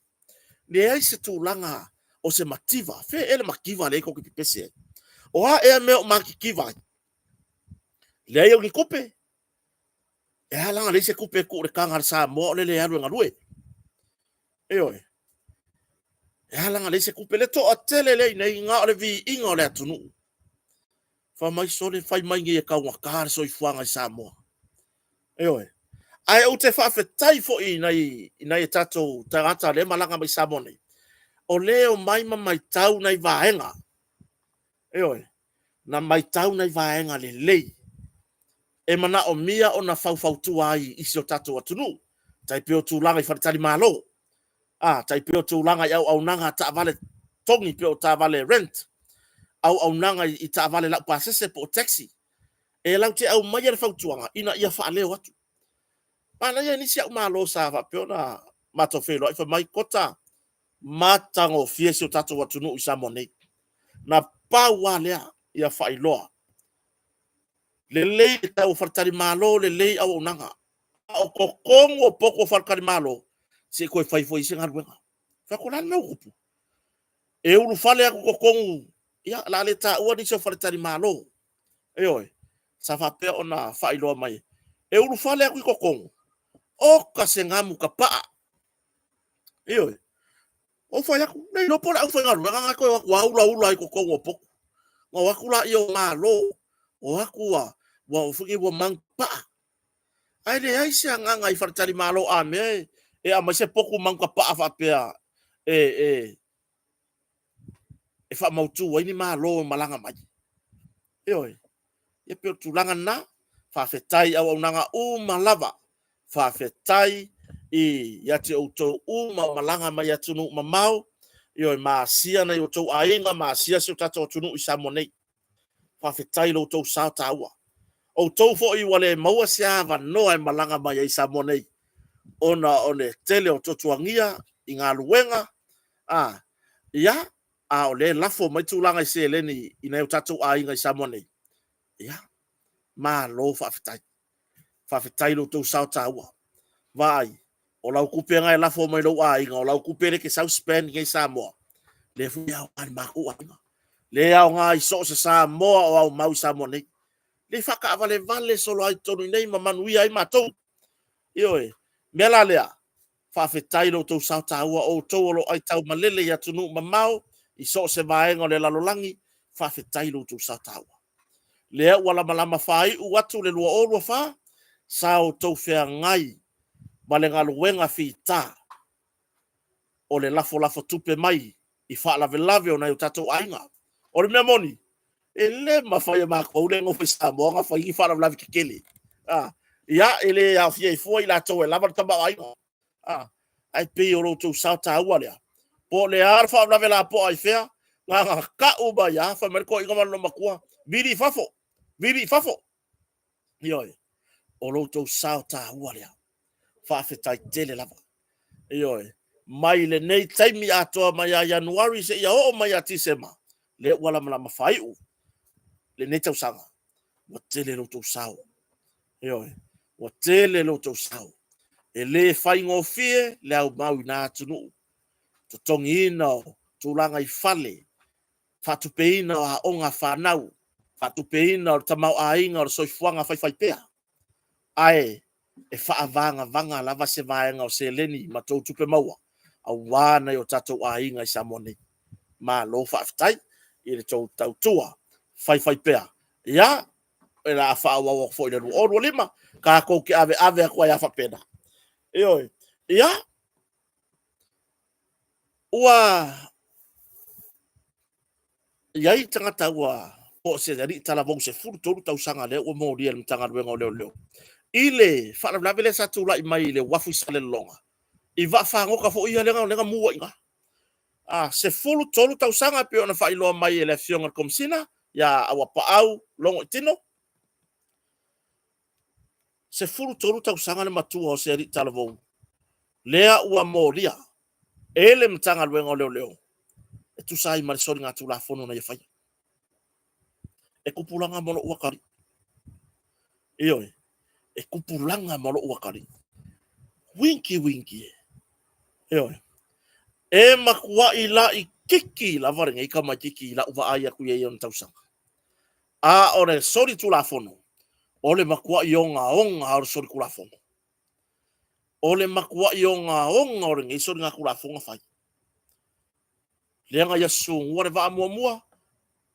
Leai se tulaga o se mativa. Fea ea le mativa lea tou te pepese ai? O a ea mea o matitiva ai? Leai au ni tupe. E a la ona leai se tupe e tuu i le taga a le Samoa o le le alu e galue? Ioe. E a la ona leai se tupe? Le toatele lea i inei, na o le viiga o le atunuu. Fai mai sole, fai mai nei e taugata le soifuaga i Samoa. Ioe. Ae ou te faafetai foi i nai, i nai tatou tagata lea malaga mai Samoa nei, o lea e omai ma maitau nai vaega. Ioe. Na maitau nai vaega lelei e manaomia ona faufautua ai i si o tatou atunuu, tai pei o tulaga i faletalimalo, a, tai pei o tulaga i auaunaga a taavale togi pei o taavale rent, auaunaga i taavale laupasese po o taxi, e latou te aumaia le fautuaga ina ia faaleo atu. Manaia nisi au Malo sa faapea ona matou feiloai fai mai, Kota, matagofie si o tatou atunuu i Samoa nei. Na pau lava lea ia faailoa. Lelei le tau o faletalimalo, lelei auaunaga. A o totonu o potu o faletalimalo, se i toe fai foi i ai se galuega. Fai atu, o le a le mea ua tupu? E ulufale atu i totonu, ia, o le a le taua nisi o faletalimalo. Ioe, sa faapea ona faailoa mai, e ulufale atu i totonu, oka se gamu tapaa. Ioe. Ou fai atu, le iloa po o le aufaigaluega na e toe o atu lava ulaula ai i totonu o potu. Ona o atu lea o malo, o atu ua manupapaa. Ae leai se agaga i faletalimalo a mea e aumai se potu manutapaa faapea e faamautu ai ni malo e malaga mai. Ioe. E pei o le tulaga lena. Faafetai i auaunaga uma lava. Faafetai ia te outou uma o malaga mai atunuu mamao, ioe, ma asia nai o outou aiga ma asia si o tatou atunuu i Samoa nei. Faafetai i lo outou sao taua. O outou foi ua le maua se avanoa e malaga mai ai i Samoa nei ona o le tele o tuatuagia i galuega, ia, a o lea e lafo mai tulaga i seleni i nai o tatou aiga i Samoa nei, ia, malo faafetai. Faafetai i lo outou sao taua. Vaai, o lau tupe lena e lafo mai i lou aiga, o lau tupe lea e te sau spend i inei i Samoa, lea foi e aoga i le matou aiga, lea e aoga i so o se Samoa o aumau i Samoa nei, lea e faataavalevale solo ai i totonu i inei ma manuia ai matou. Ioe. O le mea la lea, faafetai i lo outou sao taua, o outou o lo o aitaumalele i atunuu mamao i so o se vaega o le lalolagi, faafetai i lo outou sao taua. Lea ua lamalama faaiu atu le 2024, sa outou feagai ma le galuega fita o le lafolafo tupe mai i faalavelave o nai o tatou aiga. O le mea moni, e le mafai e matou lea e nofo i Samoa ona fai ni faalavelave tetele. Ia, e le aofia ai fua i latou e lava le tamaoaiga. Ae pei o lo outou sao taua lea, po o le a le faalavelave lapoa i fea, na ona tau mai lava, fai mai le toeaina ma le loomatua, vili i fafo, vili i fafo. Ioe, o lo outou sao taua lea. Faafetai tele lava. Ioe, mai lenei taimi atoa mai ia Ianuari seia oo mai ia Tesema, lea ua lamalama faaiu lenei tausaga, ua tele lo outou sao. Ioe, ua tele lo outou sao. E le faigofie le aumau i na atunuu, totogiina o tulaga i fale, faatupeina o aoga a fanau, faatupeina o le tamaoaiga o le soifuaga faifaipea. Ae e faavagavaga lava se vaega o seleni ma tou tupe maua aua nai o tatou aiga i Samoa nei. Malo faafetai i le tou tautua faifaipea. Ia, o le a faaauau atu foi i le 2025, tatou te aveave atu ai lava faapena. Ioe. Ia, ua i ai tagata ua po o se alii talavou 13 tausaga lea ua molia e le Matagaluega o Leoleo i le faalavelave lea sa tulai mai i le uafu i Salelologa, i vaafagota foi ia lea na mu ai i ina. A 13 tausaga e pei ona faailoa mai e le Afioga i le Komesina ia Auapaau Logoitino, 13 tausaga le matua o se alii talavou lea ua molia e le Matagaluega o Leoleo e tusa ai ma le soligatulafono na ia faia. E tupulaga ma lou atalii. Ioe, e tupulaga ma lou atalii. Winky winky e. Ioe. E matuai laititi lava lenei tamaititi i lau vaai atu i ai i ona tausaga. A o le solitulafono, o le matuai ogaoga o le solitulafono. O le matuai ogaoga o lenei soligatulafono fai. Lea na ia sugua le vaa muamua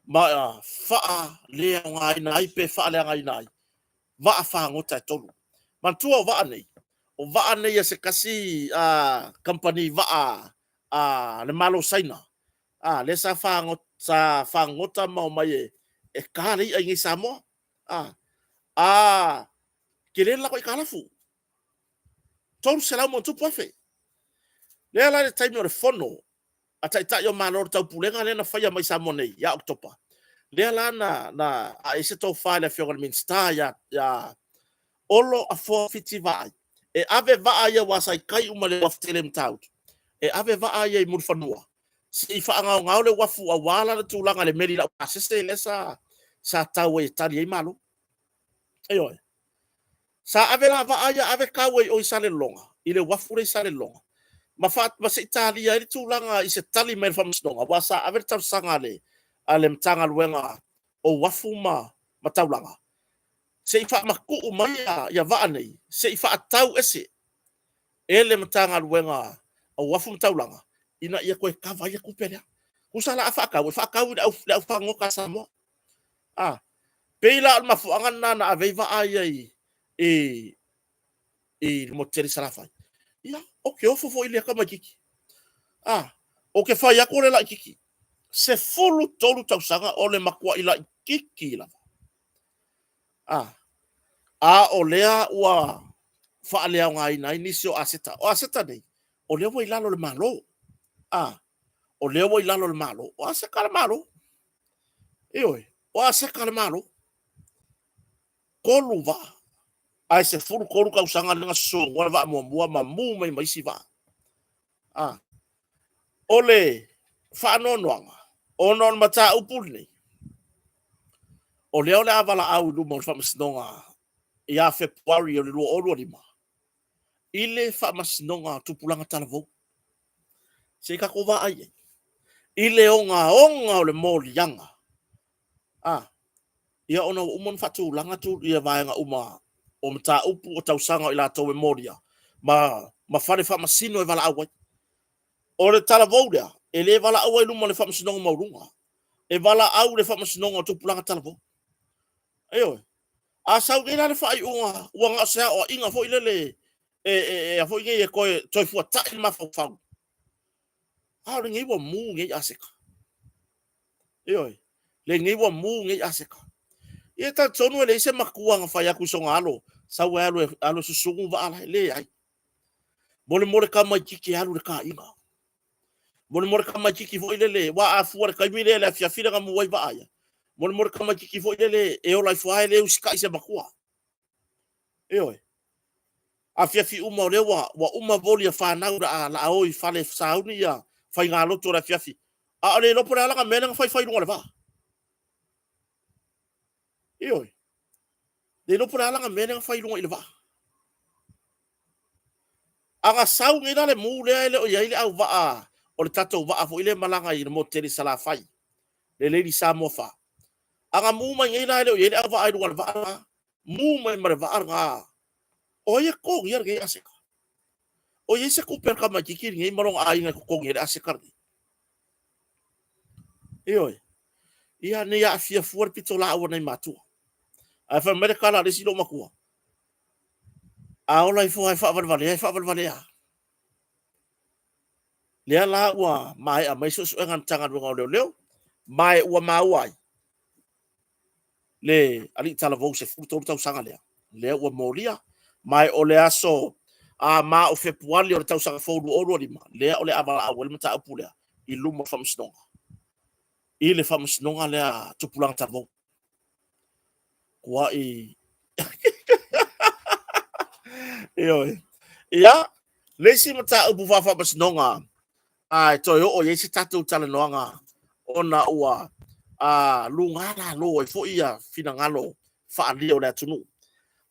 ma faaleaogaina ai pe faaleagaina ai vaa fagota e tolu. Manatua o vaa nei, o vaa nei a se tasi kamupani vaa a le Malo o Saina, lea sa fagota ma omai e ta le i'a i inei i Samoa. A tele le latou aitalafu, 300 ma ona tupu afe. Lea la i le taimi o le fono a Taitai o Malo o le Taupulega lea na faia mai Samoa nei ia Oketopa, lea la na ae ai se tofa i le Afioga i le Minisita ia Olo Afoa Fiti Vaai, e ave vaa ia aua sa i tai uma i le uafu tele i Matautu, e ave vaa ia i Mulifanua. Se i faagaogao le uafu aua la le tulaga i le meli laupasese lea sa tau ai e tali ai Malo. Ioe. Sa ave la vaa ia ave tau ai i o i Salelologa, i le uafu lea i Salelologa, ma se i talia ai le tulaga i se tali mai a le Faamasinoga, aua sa ave le talosaga a le Matagaluega o Uafu ma Taulaga, se i faamatuu mai ia vaa nei, se i faatau ese e le Matagaluega o Uafu ma Taulaga, ina ia toe kava ai le tupe lea. Tusa la a faatau, e faatau i le aufagota a Samoa. A, pei la o le mafuaaga lena na ave ai vaa ia i le motu tele i Salafai. Ia, ou te ofo foi i lea tamaitiiti. A, ou te fai atu o le laitiiti, 13 tausaga o le matuai laitiiti lava. A o lea ua faaleaogaina ai nisi o aseta. O aseta nei, o lea ua i lalo o le Malo. A, o lea ua i lalo o le Malo. O aseta a le Malo. Ioe, o aseta a le Malo. 3 vaa, ae 13 tausaga lea na sosogia le vaa muamua ma mu mai ma isi vaa. A, o le faanoanoaga, ona o le mataupu lenei, o lea o le a valaau i luma o le Faamasinoga ia Fepuari o le 2025, i le Faamasinoga o Tupulaga Talavou. Se i tatou vaai i ai i le ogaoga o le moliaga. A, ia ona ua uma ona faatulaga ia vaega uma o mataupu o tausaga o i latou e molia ma fale faamasino e valaau ai. O le talavou lea, e le valaau ai i luma o le Faamasinoga Maualuga, e valaau i le Faamasinoga o Tupulaga Talavou. Ioe. A sau nei la le faaiuga ua na o se aoaiga foi lele e a foi nei e toe fuatai le mafaufau, a o lenei ua mu nei aseta. Ioe. Lenei ua mu nei aseta. Ia e talitonu e leai se matua na fai atu i sona alo, sau e alu e susunu vaa la. E leai. Mo le tamaitiiti e alu i le taaiga. Mo le tamaitiiti foi lele, aua a fua i le taimi lea i le afiafi lea na mu ai vaa ia, mo le tamaitiiti foi lele e ola ifo lava e le usitai i se matua. Ioe. Afiafi uma o lea ua uma voli a fanau o le a o i fale e sauni ia faigalotu o le afiafi, a o le iloa po o le a lana mea lea na faifai i luga o le vaa. Ioe. Le iloa po o le a lana mea lea na fai i luga i le vaa. A na sau nei la le mu lea e le o i ai le auvaa o le tatou vaa foi lea e malaga i le motu tele i Salafai, le Lady Samoa 4. A na mu mai nei la e le o i ai le auvaa i luga o le vaa lena, mu mai ma le vaa lena, o ai e totogia lenei aseta? O i ai se tupe a le tamaitiiti lenei ma lona aiga e totogi ai le aseta lenei? Ioe. Ia ne i aafia fua le pitolaau a nai matua. Ae fai mai le tala a le isi loomatua, a ola ifo lava e faavalevalea, e faavalevalea lava. Lea la ua maea mai suesuega a le Matagaluega o Leoleo, ma ua maua ai le alii talavou 13 tausaga lea, lea ua molia, ma o le aso ma o Fepuari o le tausaga fou 2025, lea o le a valaau ai le mataupu lea i luma o le Faamasinoga, i le Faamasinoga lea a Tupulaga Talavou. Tuai. Ioe. Ia, le isi mataupu faafaamasinoga a e toe oo i ai se tatou talanoaga ona ua luga lalo ai foi ia finagalo faaalia o le atunuu,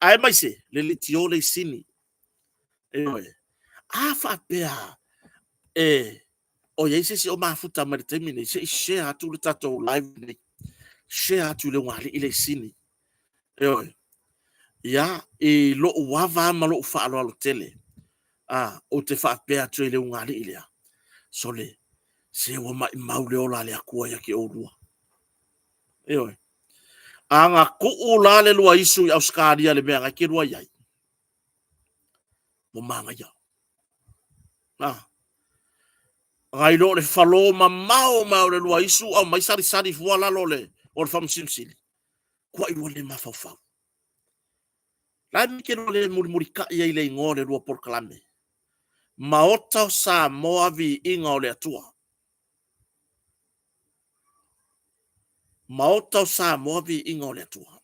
aemaise le leitio leisini. Ioe. A faapea e o i ai se isi o mafuta mai le taimi nei, se i share atu le tatou live nei, share atu i le ugaalii leisini. Ioe. Ia, i lou ava ma lou faaaloalo tele, a, ou te faapea atu i le ugaalii lea, sole, se ua maimau le ola a le Atua ia te oulua. Ioe. A na tuu la le lua isu i Ausetalia le mea na e te lua i ai, ua manaia. A, nai lo le falo mamao mai o le lua isu aumai salisali fua lalo o le Faamasino Sili, tuai lua le mafaufau. La e te lua le mulimulitai ai i le igoa o le lua polokalame, Maota o Samoa Viiga o le Atua. Maota o Samoa Viiga o le Atua.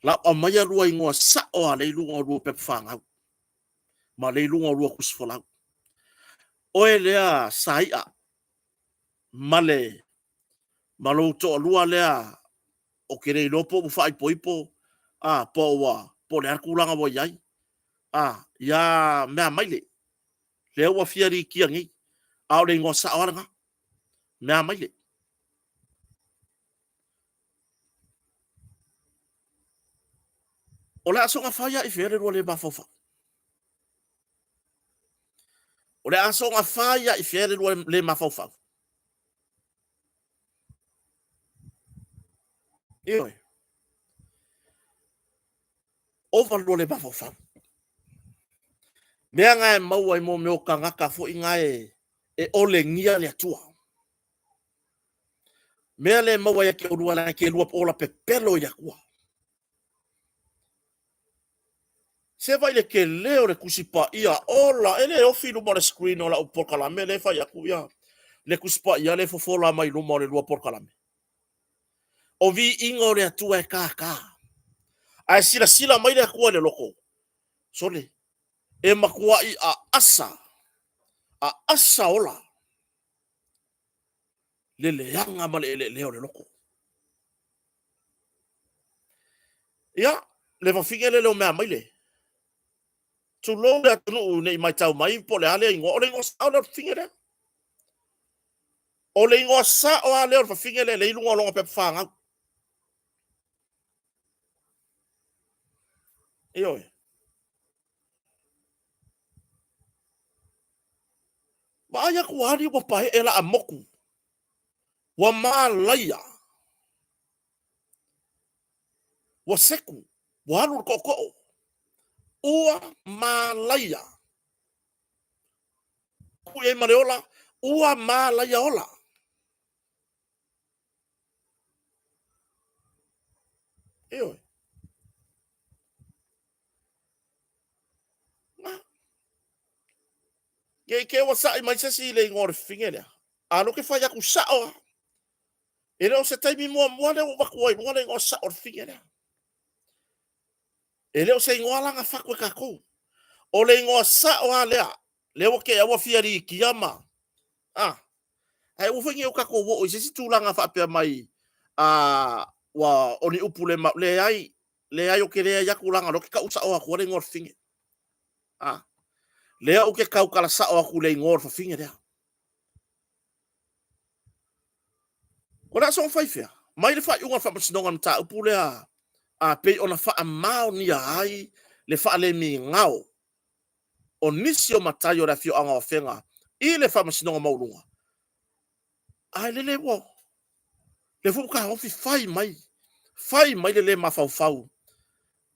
Lau aumaia lua igoa sao a lea i luga o lua pepa fanau ma lea i luga o lua tusi folau. Oe lea Saia. ma le ma lou toalua lea o ke le iloa po ua faaipoipo a po ua po o le a le tulaga ua i ai a ia mea mai le lea ua fia likia nei a o le igoa sao lava lena mea mai le O le a soona fai lava i fea le lua le mafaufau? O le a soona fai lava i fea le lua le mafaufau? Ioe. Ova le lua le mafaufau. Mea na e maua i mo mea o tagata foi na e, e olegia le Atua. Mea le maua ia te olua la ke lua ola pepelo i le Atua. Se vai le tele o le Tusi Paia ola, e le ofi i luma o le screen o lau polokalame lea e fai atu ia le Tusi Paia lea e fofola mai luma o le lua polokalame. O viiga o le Atua e tātā. Ae silasila mai le Atua i le loto, sole, e matuai aasa, aasa ola le leaga ma le eleelea o le loto. Ia, le fafine lele o mea mai le. Tulou le atunuu ne i matau mai po o le a lea igoa. O le igoa sao lea o le fafine lea. O le igoa sao lava lea o le fafine lea lea i luga o lona pepa fanau. Ioe. Vaai atu ali ua paee laa motu. Ua malaia. Ua seku, ua alu i le tootoo. Ua malaia. Tuu i ai ma le ola, ua malaia ola. Ioe. Na. Ne i te ua sa'i mai se isi i le igoa o le fafine lea, a o lea ou te fai atu sao lava. E le o se taimi muamua lea ua ou avatu ai i luga le igoa sao o le fafine lea. E le o se igoa la na fatu e tatou. O le igoa sao lava lea, lea ua tea ua fia likia ma... A, ae aua foi ne i o tatou oo i se isi tulaga faapea mai, a, ua, o ni upu le ma... Leai, leai ou te leai atu leaga o lea ou te tau sao atua le igoa o le fafine. A, lea ou te tautala sao atu i le igoa o le fafine lea. O le a soona fai fea? Mai le faaiuga o le Faamasinoga o le mataupu lea a pei ona faamaonia ai le faalemigao o nisi o matai o le afioaga o Afega i le Faamasinoga Maualuga, ae lele ua lea foi ua taofi fai mai, fai mai le le mafaufau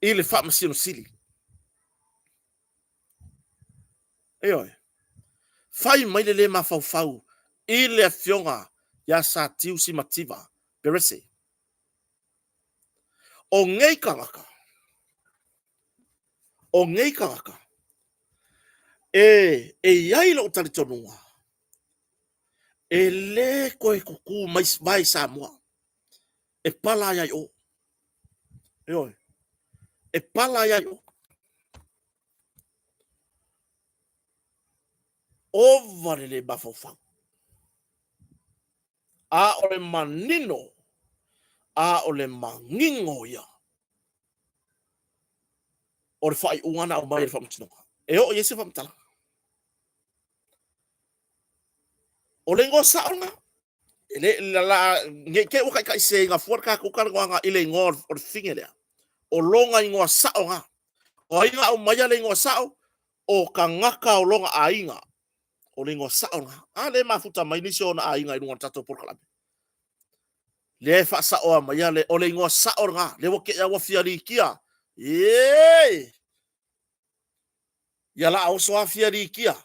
i le Faamasino Sili. Ioe. Fai mai le le mafaufau i le afioga ia Satiu Simativa Perese. O nei tagata, o nei tagata, e, e i ai lou talitonuga, e le toe tutu mai vae i Samoa, e pala ai ai o. Ioe, e pala ai ai o. Ova le le mafaufau. A o le manino, a o le manino ia o le faaiuga na aumai e le Faamasinoga. E oo i ai se faamatalaga. O le igoa sao lena. E le, la, la, ne i te i ua taitaiseseina fua le tatou talanoaga i le igoa o le fafine lea. O lona igoa sao lena. O ai na aumaia le igoa sao? O tagata o lona aiga. O le igoa sao lena. A lea e mafuta mai nisi o ona aiga i luga o le tatou polokalame. Lea e faasaoa maia le, o le igoa sao lena. Lea ua te i ua fia likia. Ee! Ia la oso a fia likia.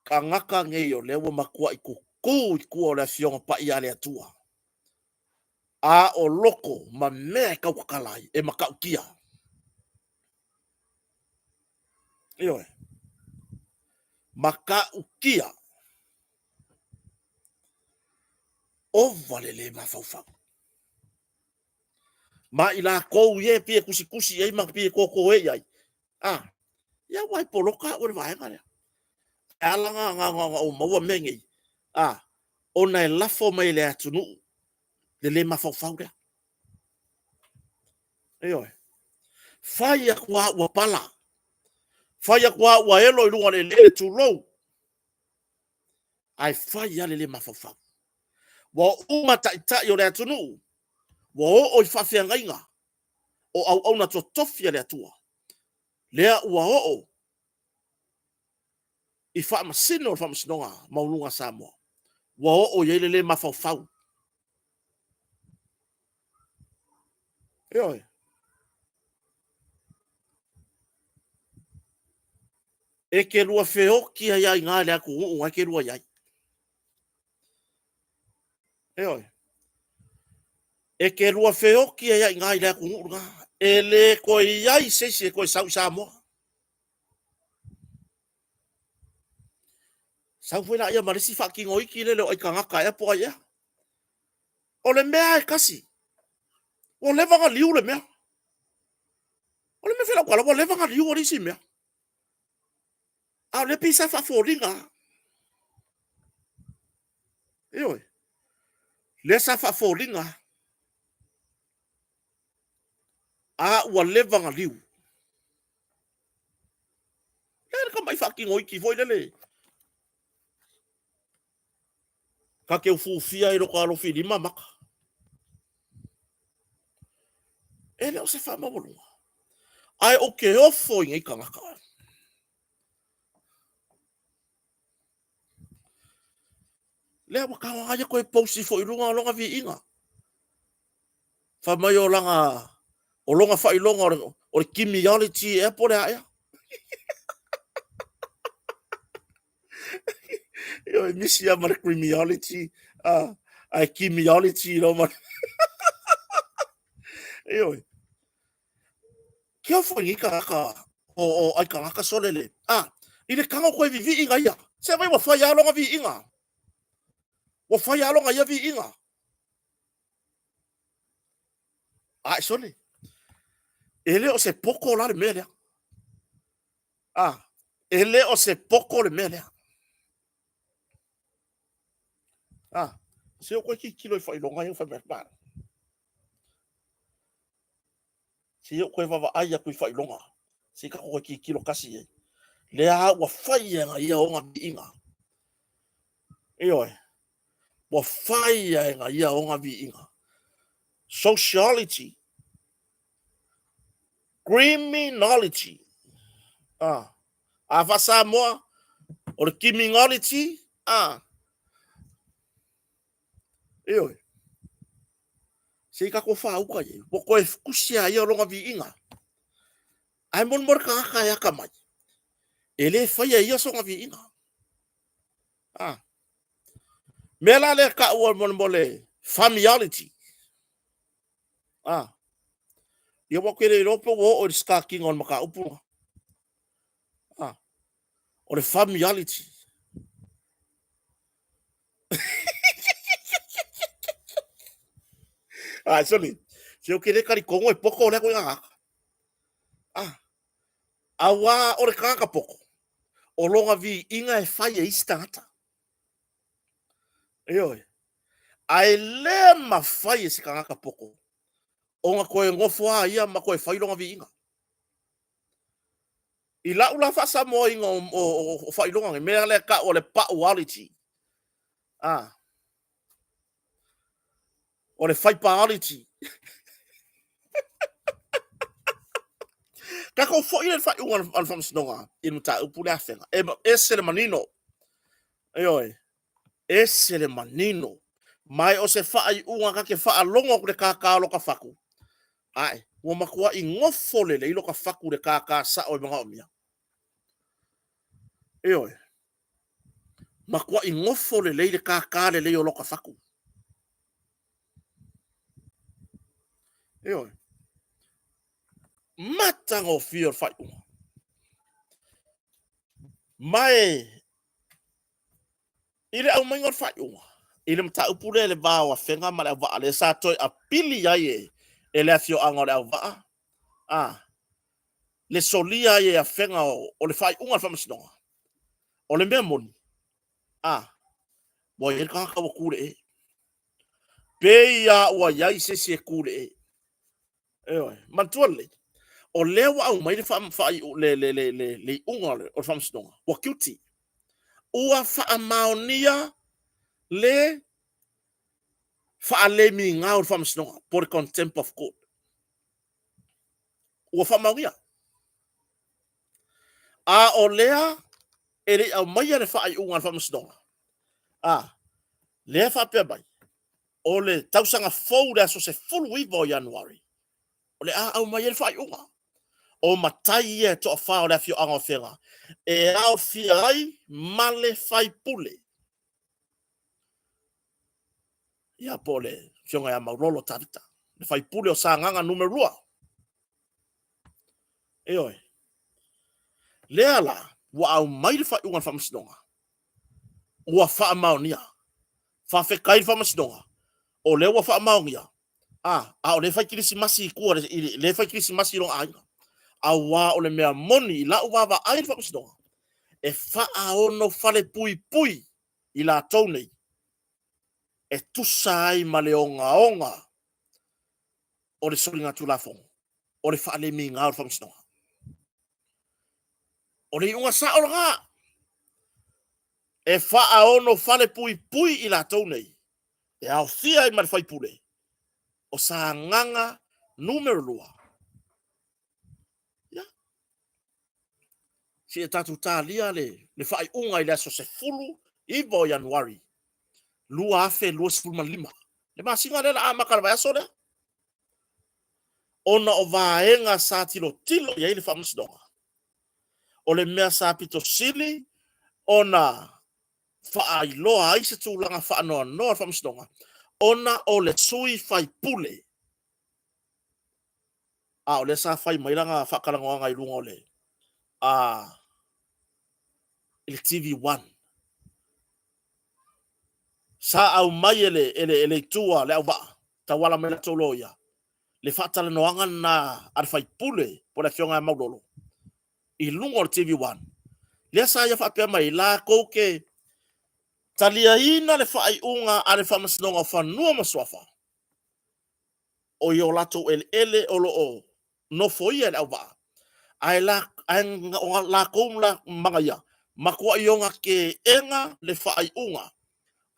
Tagata nei o lea ua matuai tutu i tua o le Afioga Paia a le Atua, a o loko ma mea e tautatala ai, e matautia. Ioe. Matautia. Ova le le mafaufau. Ma i latou ia e fia tusitusi i ai ma fia toto e i ai, a, Ia ua e poloka au e le vaega lea. E ala na ou maua mea nei, a, ona e lafo mai e le atunuu le le mafaufau lea. Ioe. Fai atu lava ua pala, fai atu lava ua elo i luga o le eleele, tulou, ae fai lava le le mafaufau. Ua uma taitai o le atunuu, ua oo i faafeagaiga o auauna totofi a le Atua, lea ua oo i faamasino o le Faamasinoga Maualuga a Samoa, ua oo i ai le le mafaufau. Ioe. E te lua feoti ai lava i ina i le atunuu na e te lua i ai. Ioe. E te lua feoti ai lava i ina i le atunuu lena. E le toe i ai se isi e toe sau i Samoa. Sau foi laia ma le isi faatino iti lele o Aikanaka ea po o ai ea. O le mea lava e tasi, ua leva ona liu le mea. O le mea foi lau tala, ua leva ona liu o le isi mea. A o lea pei sa faafoliga lava. Ioe. Lea sa faafoliga lava. A ua leva ona liu. Le tamai faatino iti foi lele. Ta te ufiufia i lota alofilima maka. E le o se faamaualuga. Ae ou te ofo i nei tagata. Lea ua tago lava ia toe posi foi i luga o lona viiga. Fai mai o lana, o lona faailoga o le kimiology ea po o le a ea. Ioe, misi lava ma le crimiology, ae kimiology loa ma le... Ioe. Ke ofo i nei tagata o Aikanaka sole le, i le tago toe vivii na ia. Se vai ua fai lava lona viiga. Ua fai lava lona ia viiga. Ae sole, e le o se poko la le mea lea. E le o se poko le mea lea. Se o koe tilotilo i faailoga ia ua fai mai le Malo. Se i ou toe vaavaai atu i faailoga, se i tatou toe tilotilo tasi i ai. Lea lava ua fai e ia ona viiga. Ioe, ua fai e ia ona viiga. Sociology, criminology. A faa-Samoa, o le criminology, Ioe. Se i tatou faauta i ai. Ua toe tusi lava ia o lona viiga. Ae molimoli le tagata e atamai, e le faia e ia sona viiga. Mea la lea e taua molimole famiology. Ia ua ou te le iloa pe ua oo i le start ina o le mataupu lena. O le famiology. Ah, sole, se ou te le talitonu e poto lea koe gagata. Ah, auā o le tagata poto, o lona viiga e fai e isi tagata. Ioe. Ae le mafai e se tagata poto ona toe nofo a ia ma toe fai lona viiga. I lau la faasamoaina o faailoga nei, mea lea e tau o le pauology. Ah. O le faipaology. Tatou foi le faaiuga a le Faamasinoga i le mataupu lea Afega. E ese le manino. Ioe. Ese le manino. Ma o se faaiuga ta te faalogo atu i le kākā o lota fatu. Ae, ua matuai nofo lelei lota fatu i le kākā sao e manaomia. Ioe. Matuai nofo lelei le kākā lelei o lota fatu. Ioe. Matagofie o le faaiuga. Ma e I le aumaiga o le faaiuga i le mataupu lea i le va o Afega ma Leauvaa, lea sa toe apili ai e le afioaga o Leauvaa, a, le solia ai e Afega o le faaiuga a le Faamasinoga. O le mea moni, a, ua i ai le tagata ua tu i le e. Pei lava ua i ai se isi e tu i le e. Ioe, manatua lelei, o lea ua aumai le le iuga o le Faamasinoga, ua guilty. Ua faamaonia le faalemiga o le Faamasinoga, po o le contempt of court. Ua faamaonia. A o lea e le i aumaia le faaiuga a le Faamasinoga, a, lea e faapea mai, o le tausaga fou le aso 19 o Ianuari, o le a aumai ai le faaiuga. O matai ia e toafa o le afioaga o Afega e aofia ai ma le faipule. Ia po o le afioga ia Maulolo Tavita, le faipule o Sagaga Nu.2. Ioe. Lea la, ua aumai le faaiuga a le Faamasinoga, ua faamaonia. Faafetai i le Faamasinoga, o lea ua faamaonia, a, a o lea e fai kerisimasi i tua, lea e fai kerisimasi i lona aiga. Aua o le mea moni i lau vaavaai i le Faamasinoga, e faaonofalepuipui i latou nei e tusa ai ma le ogaoga o le soligatulafono o le faalemiga o le Faamasinoga. O le iuga sao lena. E faaonofalepuipui i latou nei e aofia ai ma le faipule o Sagaga Nu.2. Ia, seia tatou talia le faaiuga i le aso 19 o Ianuari 2025. Le masina lea la amata le vaiaso lea. Ona o vaega sa tilotilo i ai le Faamasinoga, o le mea sa pito sili ona faailoa ai se tulaga faanoanoa o le Faamasinoga, ona o le sui faipule. A o lea sa fai mai lana faatalanoaga i luga o le a i le TV1. Sa aumai e le, e le, e le itu a le auvaa, tauala mai latou loia, le faatalanoaga lena a le faipule po o le afioga ia Maulolo i luga o le TV1, lea sa ia faapea mai latou te taliaina le faaiuga a le Faamasinoga o Fanua ma Suafa o i o latou eleele o lo o nofoia e le auvaa, ae, la, ae o latou la magaia, matuai oga teena le faaiuga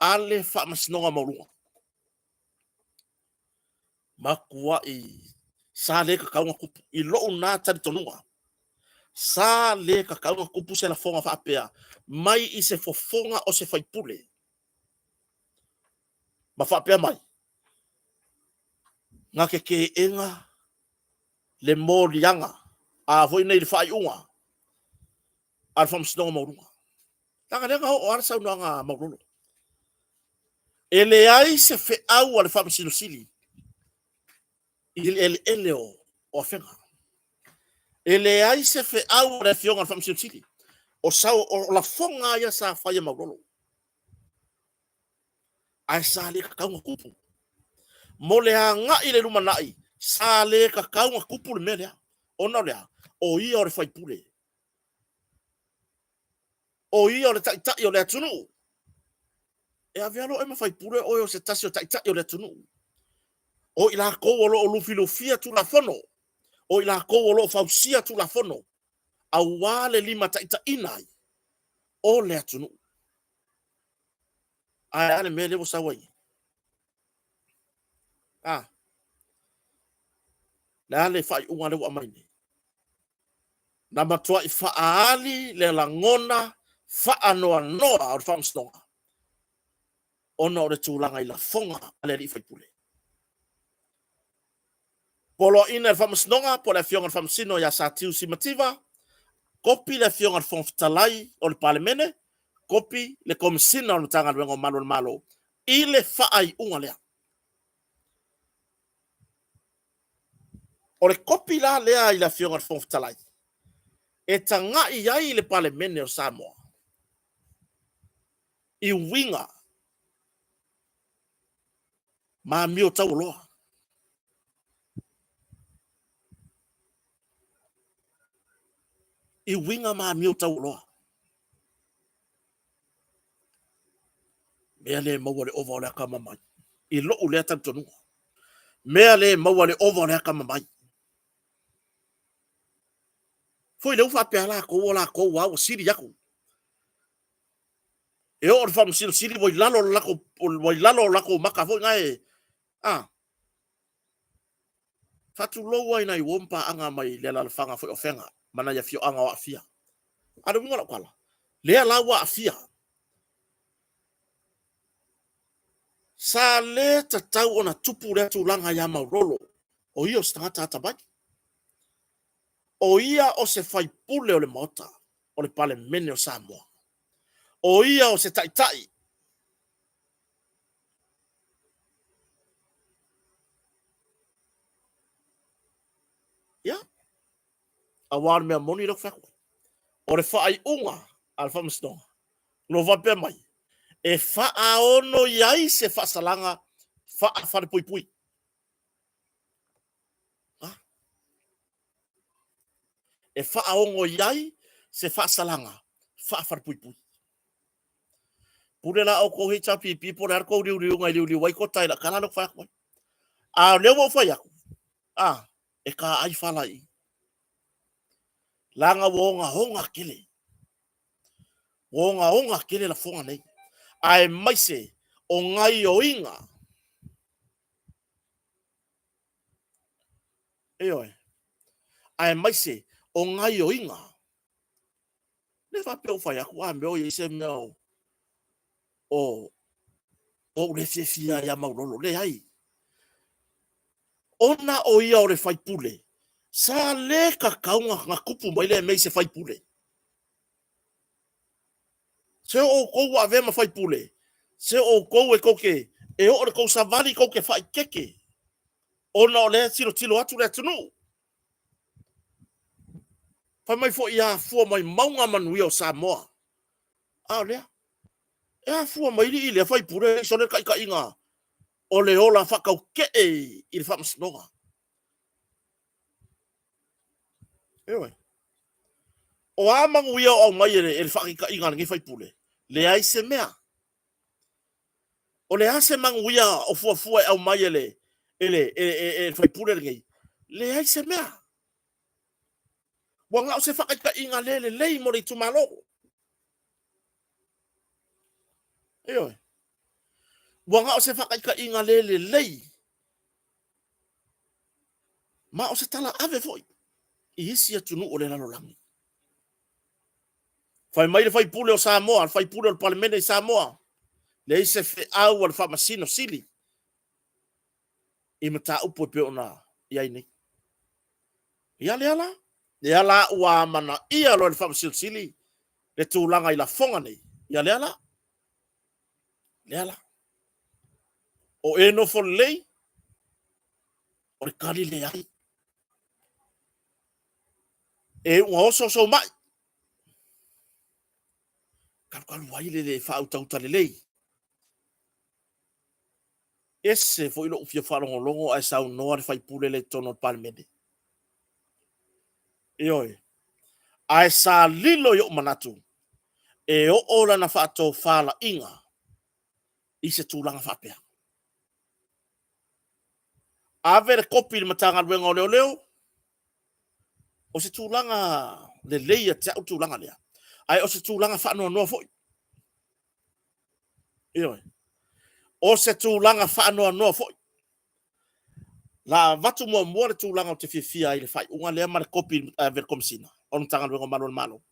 a le Faamasinoga Maualuga. Matuai sa le tatau ona tupu i lou na talitonuga. Sa le tatau ona tupu se lafoga faapea mai i se fofoga o se faipule ma faapea mai, na te teena le moliaga, a foi nei le faaiuga a le Faamasinoga Maualuga. Leaga lea na oo lava le saunoaga a Maulolo. E leai se feau a le Faamasino Sili i le eleele o Afega. E leai se feau a le Afioga i le Faamasino Sili. O, sau, o lafoga ia sa fai e Maulolo. Ae sa le tatau ona tupu. Mo le agai i le lumanai, sa le tatau ona tupu le mea lea. Ona o le a? O ia o le faipule. O ia o le taitai o le atunuu. E avea loa oe ma faipule, oe o se tasi o taitai o le atunuu. O i latou o lo o lufilufia Tulafono, o i latou o lo o fausia Tulafono, aua le limataitaiina ai o le atunuu. Ae a le mea lea ua sau ai? A, le a le faaiuga lea ua aumai nei? Na matuai faaali le lagona faanoanoa o le Faamasinoga ona o le tulaga i lafoga a le alii faipule. Poloaiina e le Faamasinoga po o le Afioga i le Faamasino ia Satiu Simativa, kopi le Afioga i le Fofoga Fetalai o le Palemene, kopi le Komesina o le Matagaluega o Malu o le Malo i le faaiuga lea. O le kopi la lea i le Afioga i le Fofoga Fetalai e tagai ai le Palemene o Samoa i uiga ma amio taualoa. I uiga ma amio taualoa. Mea le maua le ova o le akamamai. I lou lea talitonuga. Mea le maua le ova o le akamamai. Foi lea ua faapea lakou o lakou lava ua sili atu. E oo i le Faamasino Sili ua i lalo o le latou, ua i lalo o latou maka foi na e, a. Faatulou lava i nai uo ma paaga mai le alaalafaga foi o Afega ma nai afioaga o aafia. A o le uiga o lau tala, lea la ua aafia. Sa le tatau ona tupu lea tulaga ia Maulolo, o ia o se tagata atamai. O ia o se faipule o le Maota o le Palemene o Samoa. O ia o se taitai. Ia, aua o le mea moni lea ou te fai atu ai, o le faaiuga a le Faamasinoga, o lo o faapea mai, e faaono i ai se faasalaga faafalepuipui. E faaono i ai se faasalaga faafalepuipui. Pule la outou HRPP po o le a le tou liuliuga e liuliu ai kota i lau tala lea ou te fai atu ai. A o lea ua ou fai atu, a, e taai fala i i. Leaga ua ogaoga tele. Ua ogaoga tele lafoga nei. Aemaise o gaioiga. Ioe. Aemaise o gaioiga. Le faapea ua fai atu, a mea o i ai se mea o o ou le fiafia ai ia Maulolo. Leai. Ona o ia o le faipule, sa le tatau na tupu mai lea mea i se faipule. Se o outou ua avea ma faipule, se o outou e tou te, e oo i le tou savali tou te faaeteete, ona o lea e tilotilo atu le atunuu. Fai mai foi ia afua mai mauga manuia o Samoa. A o lea, e afua mai lii lea faipule e sole le taitaiga o le ola faatautee i le faamasinoga. Ioe. O a manuia o aumai e le faataitaiga a lenei faipule? Leai se mea. O le a se manuia o fuafua e aumai e le, e le, e, e, e le faipule lenei? Leai se mea. Ua na o se faataitaiga le lelei mo le itumalo. Ioe. Ua na o se faataitaiga le lelei ma o se tala ave foi i isi atunuu o le lalolagi. Fai mai le faipule o Samoa, le faipule o le Palemene i Samoa, leai se feau a le Faamasino Sili i mataupu e pei ona i ai nei. Ia lea la, lea la ua amanaia loa e le Faamasino Sili le tulaga i lafoga nei. Ia lea la, lea la. O e nofo lelei, o le tali leai. E iuga oso sou mai. Kalukalu ai le le faautauta lelei. Ese foi lou fia faalogologo ae saunoa le faipule lea i totonu o le Palemene. Ioe. Ae sa lilo i ou manatu e oo lana faatofalaiga i se tulaga faapea. Ave le kopi i le Matagaluega o Leoleo, o se tulaga lelei ia te au le tulaga lea, ae o se tulaga faanoanoa foi. Ioe. O se tulaga faanoanoa foi. La avatu muamua le tulaga ou te fiafia ai i le faaiuga lea ma le kopi e ave i le Komesina o le Matagaluega o Malu o le Malo,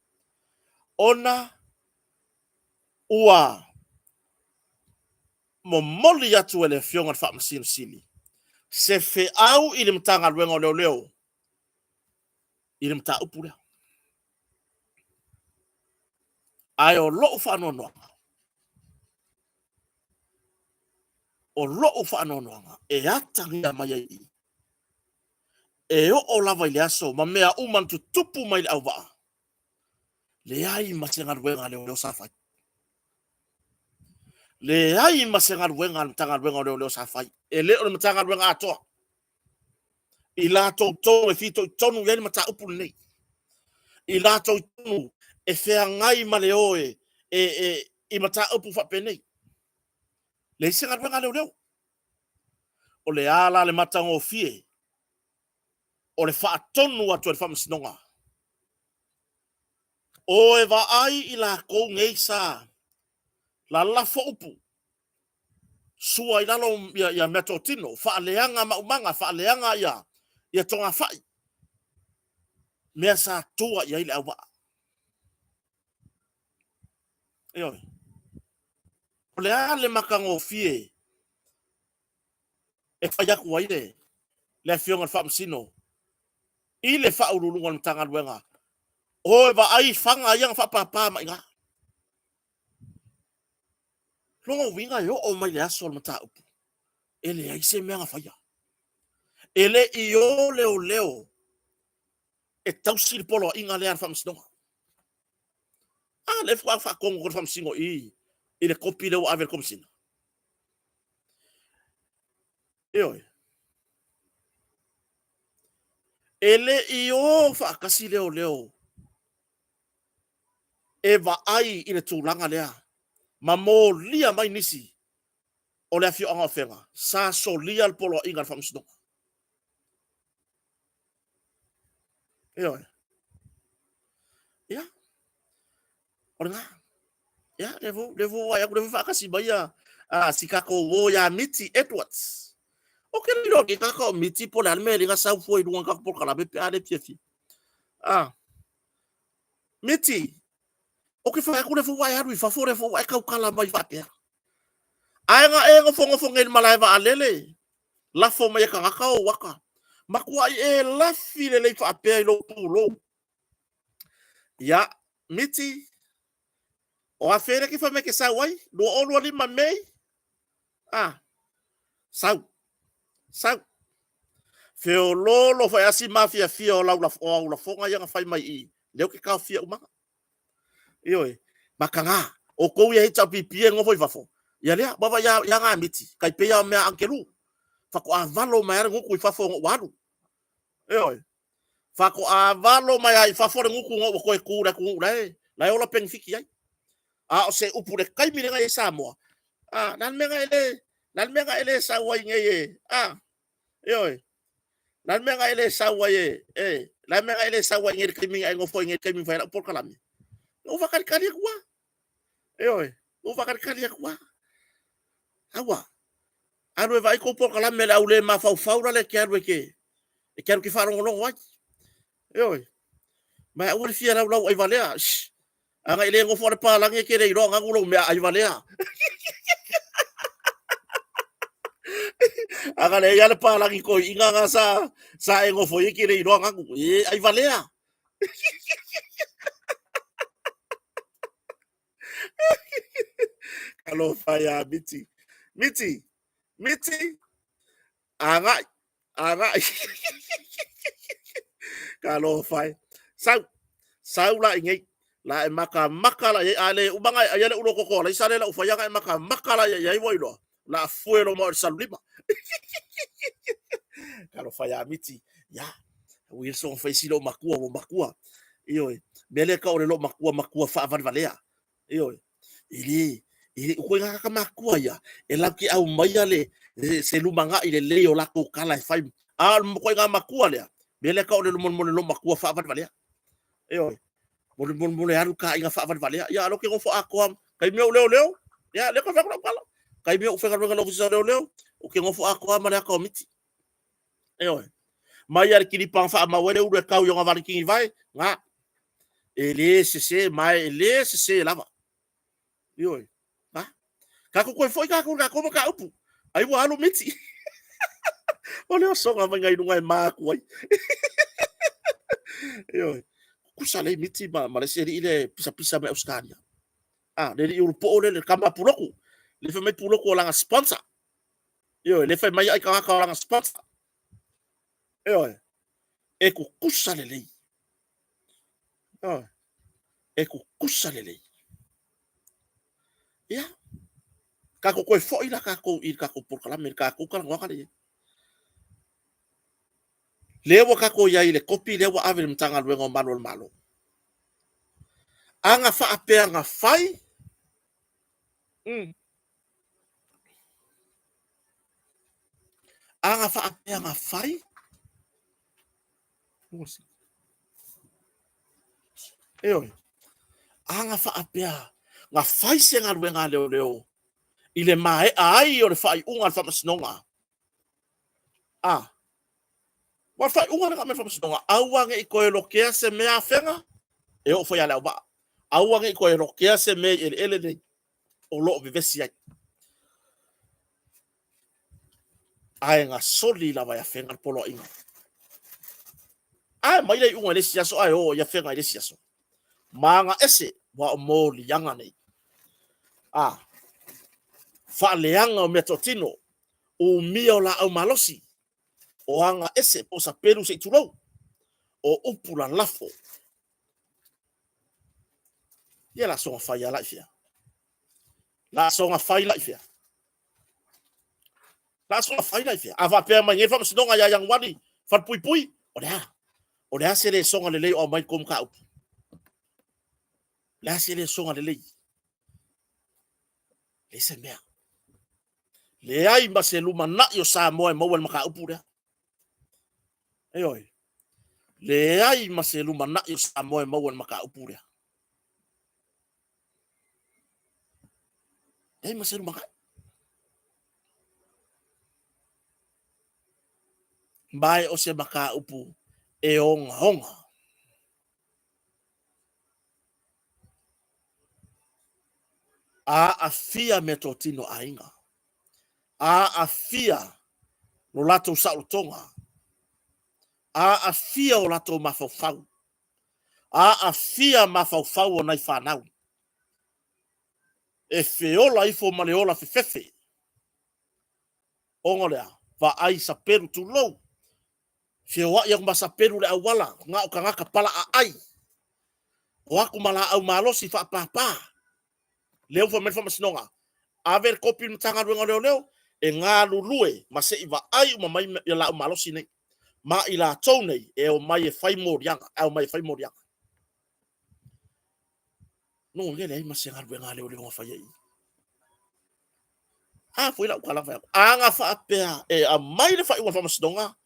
ona ua momoli atu e le Afioga i le Faamasino Sili se feau i le Matagaluega o Leoleo i le mataupu lea. Ae o lou faanoanoaga, o lou faanoanoaga e atagia mai ai i i, e oo lava i le aso ma mea uma na tutupu mai i le auvaa, leai ma se galuega a leoleo sa fai. Leai ma se galuega a le Matagaluega o Leoleo sa fai. E le o le Matagaluega atoa. I latou tonu e fitoitonu i ai le mataupu lenei. i latou tonu e feagai ma le o e, e, e, i mataupu faapenei. Leai se galuega a leoleo. O le a la le matagofie o le faatonu atu e le Faamasinoga? O e vaai i lakou nei sa lalafo upu, sua i lalo ia, ia meatotino, faaleaga maumaga, faaleaga ia, ia togafai, mea sa tua i ai le auvaa. Ioe. O le a le matagofie e fai atu ai le, le afioga i le Faamasino i le Faauluuluga o le Matagaluega, o e vaai faga ia na faapapa mai i ina. Lona uiga e oo mai le aso o le mataupu, e leai se mea na faia. E le i o leoleo e tausi le poloaiga lea a le Faamasinoga. A lea faatoa faatonu atu le Faamasino i i le kopi lea ua ave i le Komesina. Ioe. E le i o faatasi leoleo e vaai i le tulaga lea ma molia mai nisi o le afioaga o Afega sa solia le poloaiga a le Faamasinoga. Ioe. Ia, o lena. Ia, lea foi, lea foi ua atu, lea foi faatasi mai ia a, si tatou uo ia Miti Edwards. O ke lilo ki kaka o Miti po le a le mea e le sau fua i luga o tatou polokalame pe a le fiafia. Ah. Miti, o ke whai aku le fua e alu i fafo le fua e kaukala mai faapea. Ae na e nofonofo nei i le malae vaalele, lafo mai e tagata ou ata, matuai e lafi lelei faapea i lou pulou. Ia, Miti, o afe lea ke fai mai ke sau ai? 2025 Mei? Ah, sau, sau. Feoloolo foi asi mafiafia o lau o au lafoga ia na fai mai i, lea ou te taofia umaga. Ioe, makaga, outou ia HRPP e nofo i fafo, ia lea, wawa ia, ia ngā miti, kai pei a mea angelu, faatoa valo mai a le gutu i fafo ona ua alu. Ioe, faatoa valo mai a i fafo le gutu ona ua toe tu le atunuu la e, la e ola penefiti ai. A o se upu le taimi lena i Samoa, a, le a le mea na e le, le a le mea na e le sau ai nei e, a, Ioe. Le a le mea na e le sau ai e, e, le a le mea na e le sau ai nei i le taimi na e nofo ai nei i le taimi na fai ai lau polokalame? Na ou faatalitali atu lava. Ioe, na ou faatalitali atu lava. Aua, alu e vaai tou polokalame a le au le mafaufau lale e te alu e te, e te alu e te faalogologo ai. Ioe. Ma aua le fia laulau ai valea. Shh. Ana i le nofo a le palagi e te le iloa ganu lou mea ai valea. Ana le ia le palagi koi inga nga sa sa e nofo i ke le iloa ganu. E ai valea. Alofa ia Miti. Miti, Miti, agai, agai. Talofa e. Sau, sau la i nei. La e maka maka la i ai, a le uma ngai ai le ulo koko la isa le la ufai ngai maka maka la i ai ua iloa. La fue lo mo le salulima. Talofa ia Miti. Ya, Wilson fai si lo makua ua makua. Ioe, mea lea ka o le lo makua makua faavalevalea. Ioe. E le, e le, ua ikoiga ka makua ia, e latou te aumaia le, se lumanai lelei o latou tala e fai. A o le ituaiga makua lea, mea lea tau o le molemole makua faavalevalea. Ioe. Molemole alu ka aiga faavalevalea. Ia, a o lea ou te nofo atoa, taimi ou leoleo, ia, lea ou te fai atu lau tala. Taimi ou faigaluega i le Ofisa o Leoleo, ou te nofo atoa ma le ata o miti. Ioe. Mai lava i le kilipa na faamau ai le ulu e tau i ona valikini vae, na. E le sese, ma e le sese lava. Ioe. Na. Tatou toe foi tatou i le tatou mataupu. Ai ua alu miti. O le osoga mai nai luga e ma atu ai. Ioe. Kusa lei miti ma, ma le isi alii le pisapisa mai Australia. Ah, le alii ulupoo le, le tama Puloku. Le fai mai Puloku o lana sponsor. Ioe, le fai mai ai tagata o lana sponsor. Ioe, e kukusa lelei. Ioe, e kukusa lelei. Ia, tatou toe foi la tatou i le tatou polokalame, le tatou talanoaga lea. Lea ua tatou i ai i le kopi lea ua ave i le Matagaluega o Malu o le Malo. Aga faapea na fai. Aga faapea na fai. Ioe. Aga faapea na fai se galuega a leoleo i le maea ai o le faaiuga a le faamasinoga. A. Ua faaiuga lena mai faamasinoga, aua ne i toe lokea se mea afega e oo foi ia Leauvaa. Aua ne i toe lokea se mea i eleele nei o lo o vevesi ai. Ae na soli lava e Afega le poloaiga. Ae mai le iuga i le isi aso ae o i Afega i le isi aso. Ma aga ese ua o moliaga nei. A faaleaga o meatotino, umia o laau malosi, o aga ese po o sapelu se i tulou, o upu lalafo. Ia la soga fai ala i fea. La soga fai la i fea. La soga fai la i fea. A faapea mai nei faamasinoga ia Ianuari, falepuipui, o le a? O le a se lesona lelei o aumai le tou mataupu? O le a se lesona lelei? Leai se mea. Leai ma se lumanai o Samoa e maua i le mataupu lea. Ioe. Leai ma se lumanai o Samoa e maua i le mataupu lea. Leai ma se lumanai. Ma e o se mataupu e ogaoga. Aafia meatotino aiga. Aafia lo latou saolotoga. Aafia o latou mafaufau. Aafia mafaufau o nai fanau. E feola ifo ma le ola fefefe. Ona o le a? Vaai sapelu tulou. Feoai atu ma sapelu i le auala, na o tagata palaaai. O atu ma laau malosi faapapa. Lea ua fai mai le faamasinoga, ave le kopi i le Matagaluega o Leoleo e galulue ma se i vaai uma mai ia laau malosi nei. Ma i latou nei e omai e fai moliaga, e omai e fai moliaga. No, e leai ma se galuega a leoleo na faia i i. A foi lau tala fai atu. A na faapea e aumai le faaiuga a le faamasinoga,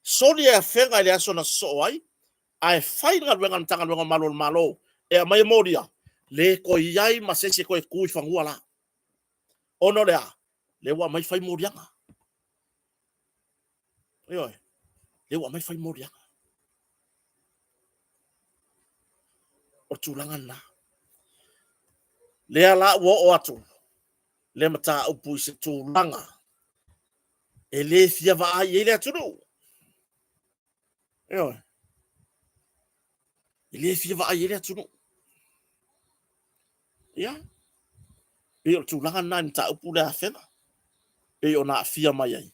soli e Afega i le aso na sosoo ai, ae fai le galuega a le Matagaluega o Malu o le Malo e aumai e molia, le toe i ai ma se isi e toe tu i fanua la. Ona o le a? Lea ua aumai fai moliaga. Ioe, lea ua aumai fai moliaga. O le tulaga lena. Lea la ua oo atu le mataupu i se tulaga e le fia vaai i ai le atunuu. Ioe. E le fia vaai i ai le atunuu. Ia, pei o le tulaga lena i le mataupu lea a Afega, pei ona aafia mai ai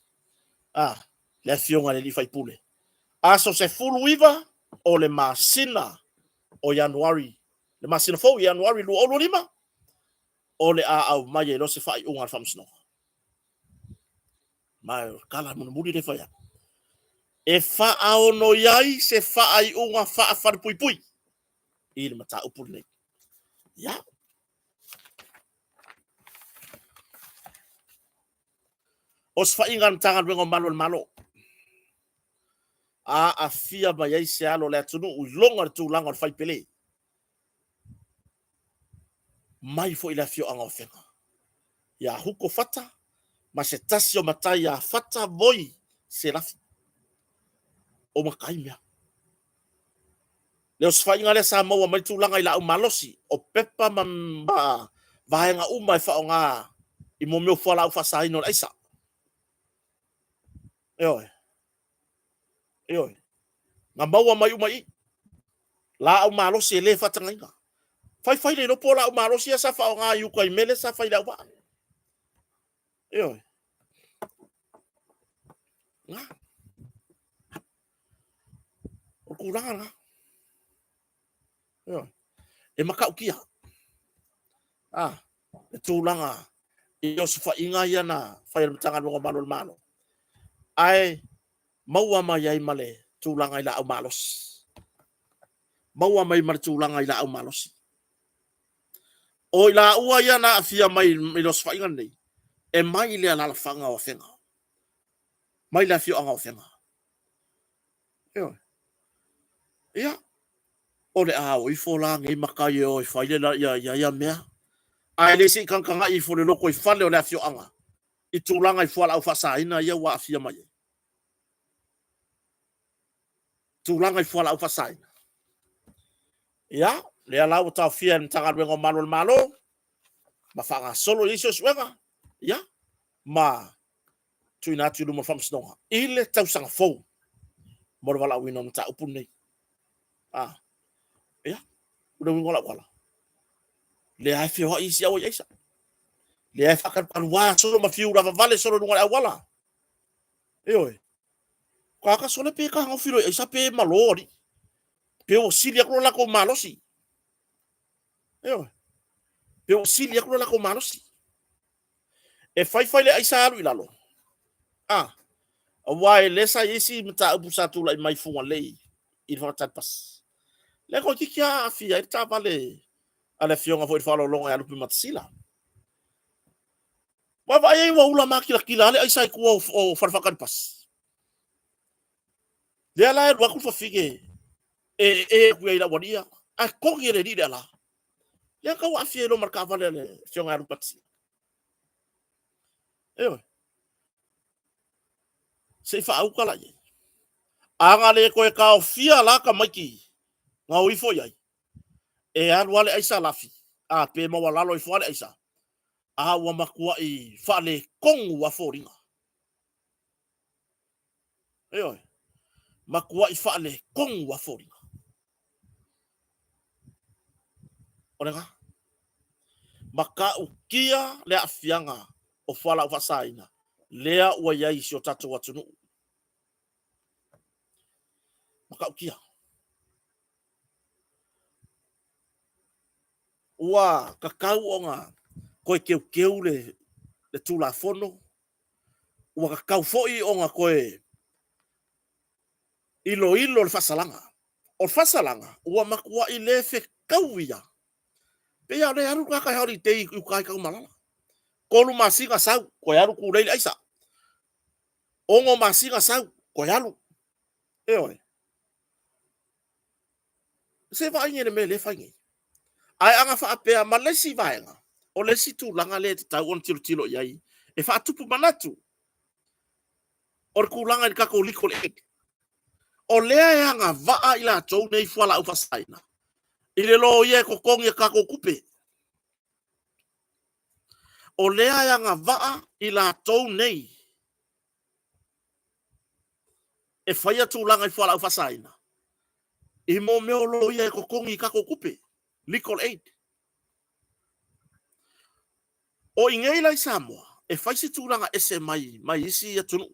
le afioga i le alii faipule. Aso 19 o le masina o Ianuari, le masina fou Ianuari 2025, o le a aumai ai loa se faaiuga a le Faamasinoga. Ma o le tala mulimuli lea e fai atu. E faaono ai se faaiuga faafalepuipui i le mataupu lenei. Ia. Osofaiga a le Matagaluega o Malu o le Malo. Aafia mai ai se alo o le atunuu i luga o le tulaga o le faipele. Mai foi le afioaga o Afega. Ia Huko Fata ma se tasi o matai ia Fata Voi Selafi. O matai mea. Le osofaiga lea sa maua mai tulaga i laau malosi, o pepa ma vaega uma e faaaoga i mea o fualaau faasaina o le aisa. Ioe. Ioe. Na maua mai uma i i. Laau malosi e le faatagaina. Faifai le iloa po o laau malosi ia sa faaaoga i uta i mele sa fai i le auvaa. Ioe. Na. O le tulaga lena. Ioe. E matautia. Ah, le tulaga i osofaiga ia na fai e le Matagaluega o Malu o le Malo. Ae maua mai ai ma le tulaga i laau malosi. Maua mai ma le tulaga i laau malosi. O i laua ia na aafia mai i le osofaiga lenei, e mai le alaalafaga o Afega, mai le afioaga o Afega. Ioe. Ia, o le a o ifo la nei matai e o e fai le ia, ia, ia mea. Ae le se i tagatagai ifo i le lotoifale o le afioaga i tulaga i fualaau faasaina ia ua aafia mai ai. Tulaga i fualaau faasaina. Ia, lea la ua taofia e le Matagaluega o Malu o le Malo ma faagasolo i ai suesuega, ia, ma tuuina atu i luma o le Faamasinoga i le tausaga fou mo le valaauina o le mataupu lenei. Ah, ia, o le uiga o lau tala, lea e feoai isi au ai aisa. Lea e faatalutalua solo ma fiu lavavale solo i luga o le auala. Ioe. Tagata sole pe tagofi loa i aisa pe malo alii. Pe ua sili atu lo latou malosi. Ioe. Pe ua sili atu lo latou malosi. E fai fai le aisa alu i lalo. Ah, aua e le sa i ai isi mataupu sa tulai mai Fugalei i le fagatali pasi. Lea toeitiiti lava aafia ai le taavale a le afioga foi i le faaaloaloga ia Lupe Matasila. Ua vaai ai ua ula makilatila lava le aisa i tua o fale faatali pasi. Lea la e alu atu le fafine e ee atu i ai i le aualii ia, ae togi e le alii le ala. Lea tau aafia ai loa ma le taavale a le afioga ia Lupe Matasila. Ioe. Se i faauta la i ai. A na le toe taofia la tamaiti na o ifo i ai, e alu lava le aisa lafi, a pe maualalo ifo lava le aisa, a ua matuai faaletonu lava foliga. Ioe, matuai faaletonu lava foliga. O lena. Matautia le aafiaga o fualaau faasaina lea ua i ai i si o tatou atunuu. Matautia. Ua tatau ona toe teuteu le Tulafono, ua tatau foi ona toe iloilo le faasalaga. O le faasalaga, ua matuai le fetau ia. Pei lava o lea e alu le tagata e holiday i uta i Tanumalala. 3 masina sau, toe alu tulei le aisa. 6 masina sau, toe alu. Ioe. Se vaai nei i le mea lea e fai nei. Ae ana faapea ma le isi vaega, o le isi tulaga lea e tatau ona tilotilo i ai e faatupu manatu, o le tulaga i le tatou legal aid. O lea e agavaa i latou nei fualaau faasaina i le loia e totogi a tatou tupe. O lea e agavaa i latou nei e faia tulaga i fualaau faasaina i mo mea o loia e totogi i tatou tupe, legal aid. O i nei la i Samoa, e fai se tulaga ese mai mai isi atunuu.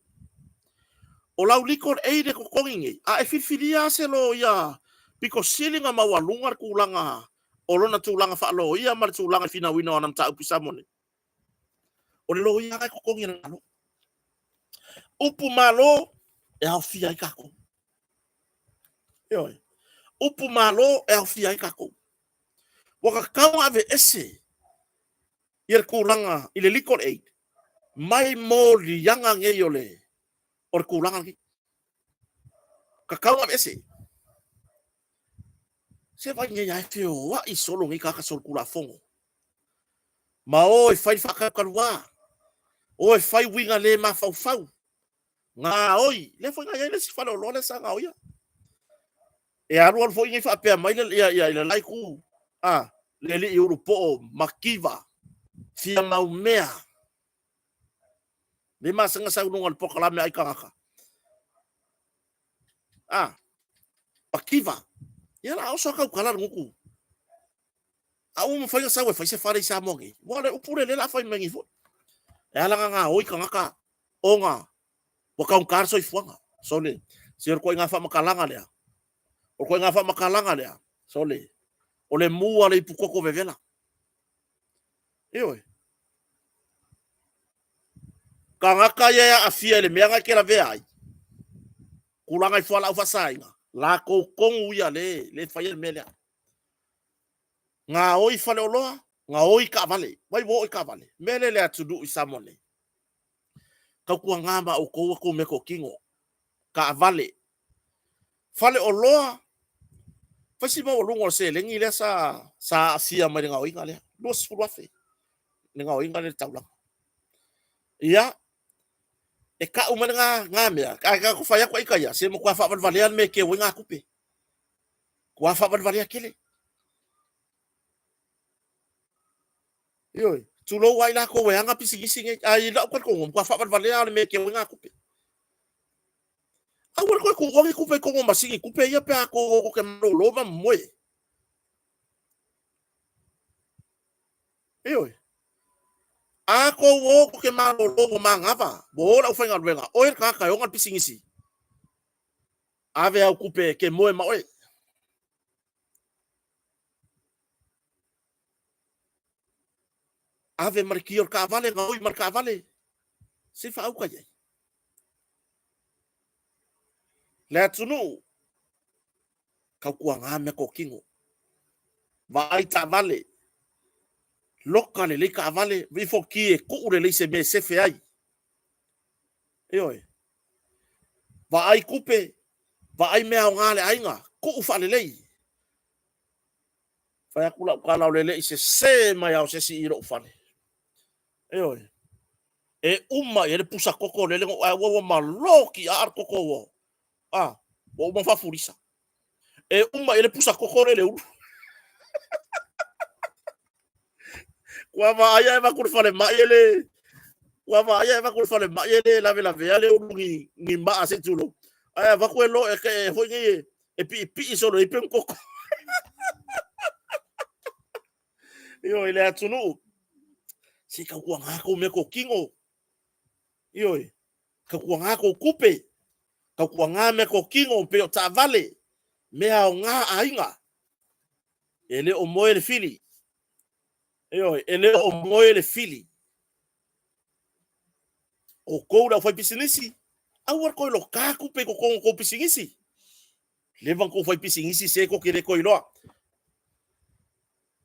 O lau legal aid e totogi nei, a e filifilia lava se loia pito sili ona maualuga le tulaga o lona tulaga faaloia ma le tulaga i finauina o ana mataupu i Samoa nei, o le loia lava e totogi e le Malo. Upu Malo e aofia ai tatou. Ioe. Upu Malo e aofia ai tatou. Ua tatau ona aveese ia le tulaga i le legal aid mai moliaga nei o le o le tulaga lenei. Tatau ona aveese. Se vaai nei lava e feoai solo nei tagata solitulafono ma o e fai le faatalutalua, o e fai uiga le mafaufau, gaoi. Lea foi na i ai le isi faleoloa lea sa gaoia. E alu alu foi nei faapea mai le, ia, ia, i le la itu, a, le alii ulupoo mativa, fia maumea. Le masani sau i luga o le polokalame ai tagata. A, mativa. Ia la oso a tautala le gutu. A ua mafai ona sau e fai se fale i Samoa nei. Ua o le upu lea o lea o le a fai mai nei foi. E ala ona gaoi tagata ona ua taugata le soifuaga. Sole, se o le ituaiga faamatalaga lea. O le ituaiga faamatalaga lea, sole, o le mu a le iputoto vevela. Ioe. Tagata ia e aafia i le mea na e te lavea ai, tulaga i fualaau faasaina, latou tonu ia le, le faia le mea lea. Gaoi faleoloa, Gaoi taavale, vai ua oo i taavale. Mea lea i le atunuu i Samoa nei, tautuana ma outou a outou meatotino, taavale, faleoloa, fai si maualuga o le seleni lea sa aafia mai i le gaoiga lea, $20,000 le gaoiga lea i le taulaga. Ia, e tau mai lena mea, ae tatou fai atu ita ia, se matua faavalevalea le mea e teu ai na tupe. Matua faavalevalea tele. Ioe, tulou lava i latou e ana pisinisi nei, ae i lau talitonuga, matua faavalevalea lava o le mea e teu ai na tupe. Aua le toe tuua ni tupe i totonu o masini tupe ia pe a tou o tou te malolo ma momoe. Ioe. A tou o tou te malolo ua manava, ua o le aufaigaluega, oe le tagata e ona le pisinisi, ave au tupe e te moe ma oe. Ave ma le ki o le taavale, gaoi ma le taavale, se i faauta i ai. Le atunuu, tautuana meatotino, vaai taavale, loka lelei taavale, ifo ki e tuu lelei i se mea e sefe ai. Ioe. Vaai tupe, vaai mea aoga a le aiga, tuu faalelei. Fai atu lau tala o le le i sese mai lava o se isi i lou fale. Ioe. E uma i ai le pusa koko lele na ou ae ua malo tiaa le koko ua a ua uma faafulisa. E uma i ai le pusa koko lele ulu. Ua vaai ae avatu i le falemai e le ua vaai ae avatu i le falemai e le lavelavea le ulu ni ni maa se i tulou. Ae avatu e lo e foi nei e piipii solo i ai pegu koko. Ioe, le atunuu, se tautuana kou meatotino. Ioe, tautuana kou tupe, tautuana meatotino pei o taavale, mea aoga aiga. E le o moe le fili. Ioe, e le o moe le fili. Outou le aufaipisinisi, aua le toe loka tupe i totonu o tou pisinisi. Leva ona tou fai pisinisi se tou te le toe iloa.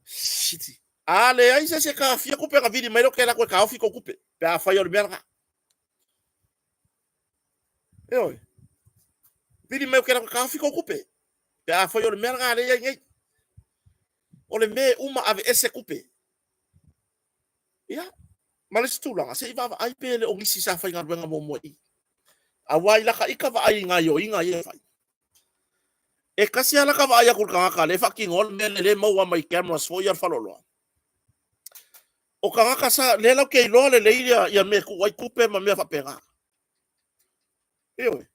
Shit. A leai se isi e taofia tupe ona vili mai lea ou te alu atu e taofi tou tupe pe afai o le mea lena. Ioe. Vili mai ou te alu atu e taofi tou tupe pe afai o le mea lena lea e i ai nei. O le mea e uma aveese tupe. Ia, ma le isi tulaga, se i vaavaai pe le o nisi sa faigaluega muamua i i. Aua i lata ita vaai i gaoioiga ia e fai. E tasi lava lata vaai atu i le tagata lea e faatinoa le mea lea, lea e maua mai cameras foi ia a le faleoloa. O tagata sa, lea latou te iloa lelei ia mea e tuu ai tupe ma mea faapena. Ioe.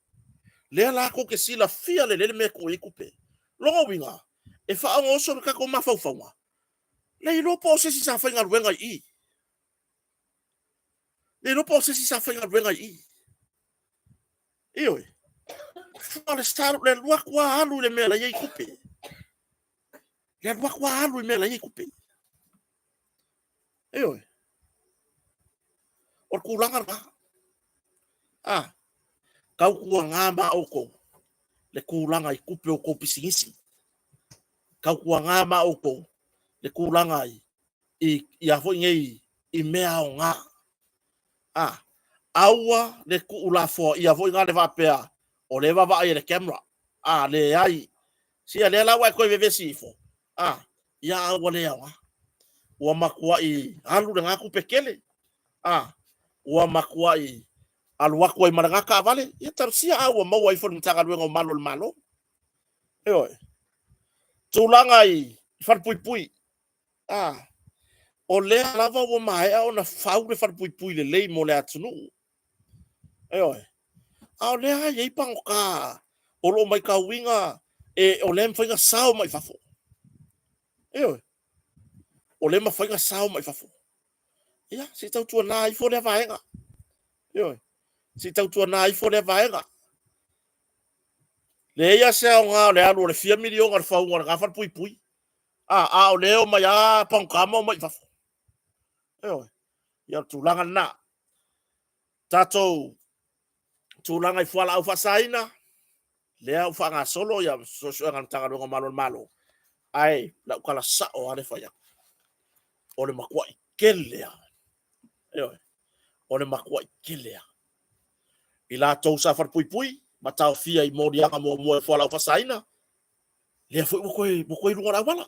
Lea latou te silafia lelei le mea e tuu ai tupe. Lona uiga, e faaogaoso le tatou mafaufauga, le iloa po o se isi sa faigaluega i i. Le iloa po o se isi sa faigaluega i i. Ioe. Fua le sa, le alu atu lava alu i le mea la e i ai tupe. Le alu atu lava alu i le mea la e i ai tupe. Ioe. O le tulaga lena. A, tautuana ma outou le tulaga i tupe o tou pisinisi. Tautuana ma outou le tulaga i i a foi nei i mea aoga. A, aua le tuulafoaia foi na le faapea o lea e vaavaai e le camera. A, leai. Sia lea la ua e toe vevesi ifo. A, ia a ua le aoga. Ua matuai alu lena tupe tele. A, ua matuai alu atu ai ma lena taavale. Ia talosia a ua maua ifo i le Matagaluega o Malu o le Malo. Ioe. Tulaga i falepuipui. A, o lea lava ua maea ona fau le falepuipui lelei mo le atunuu. Ioe. A o lea e i ai pagota o lo o matauina e, o lea e mafai ona sao mai fafo. Ioe. O lea e mafai ona sao mai fafo. Ia, se i tautuana ifo lea vaega. Ioe. Se i tautuana ifo lea vaega. Leai lava se aoga o le alu o le fia miliona o le fauga o lena falepuipui. A, a o lea e omai lava pagota ma omai i fafo. Ioe. Ia, o le tulaga lena. Tatou tulaga i fualaau faasaina, lea ua faagasolo ia suesuega a le Matagaluega o Malu o le Malo, ae lau tala sao lava le fai atu. O le matuai tele lava. Ioe. O le matuai tele lava. I latou sa falepuipui ma taofia i moliaga muamua i fualaau faasaina, lea foi ua toe, ua toe i luga o le auala.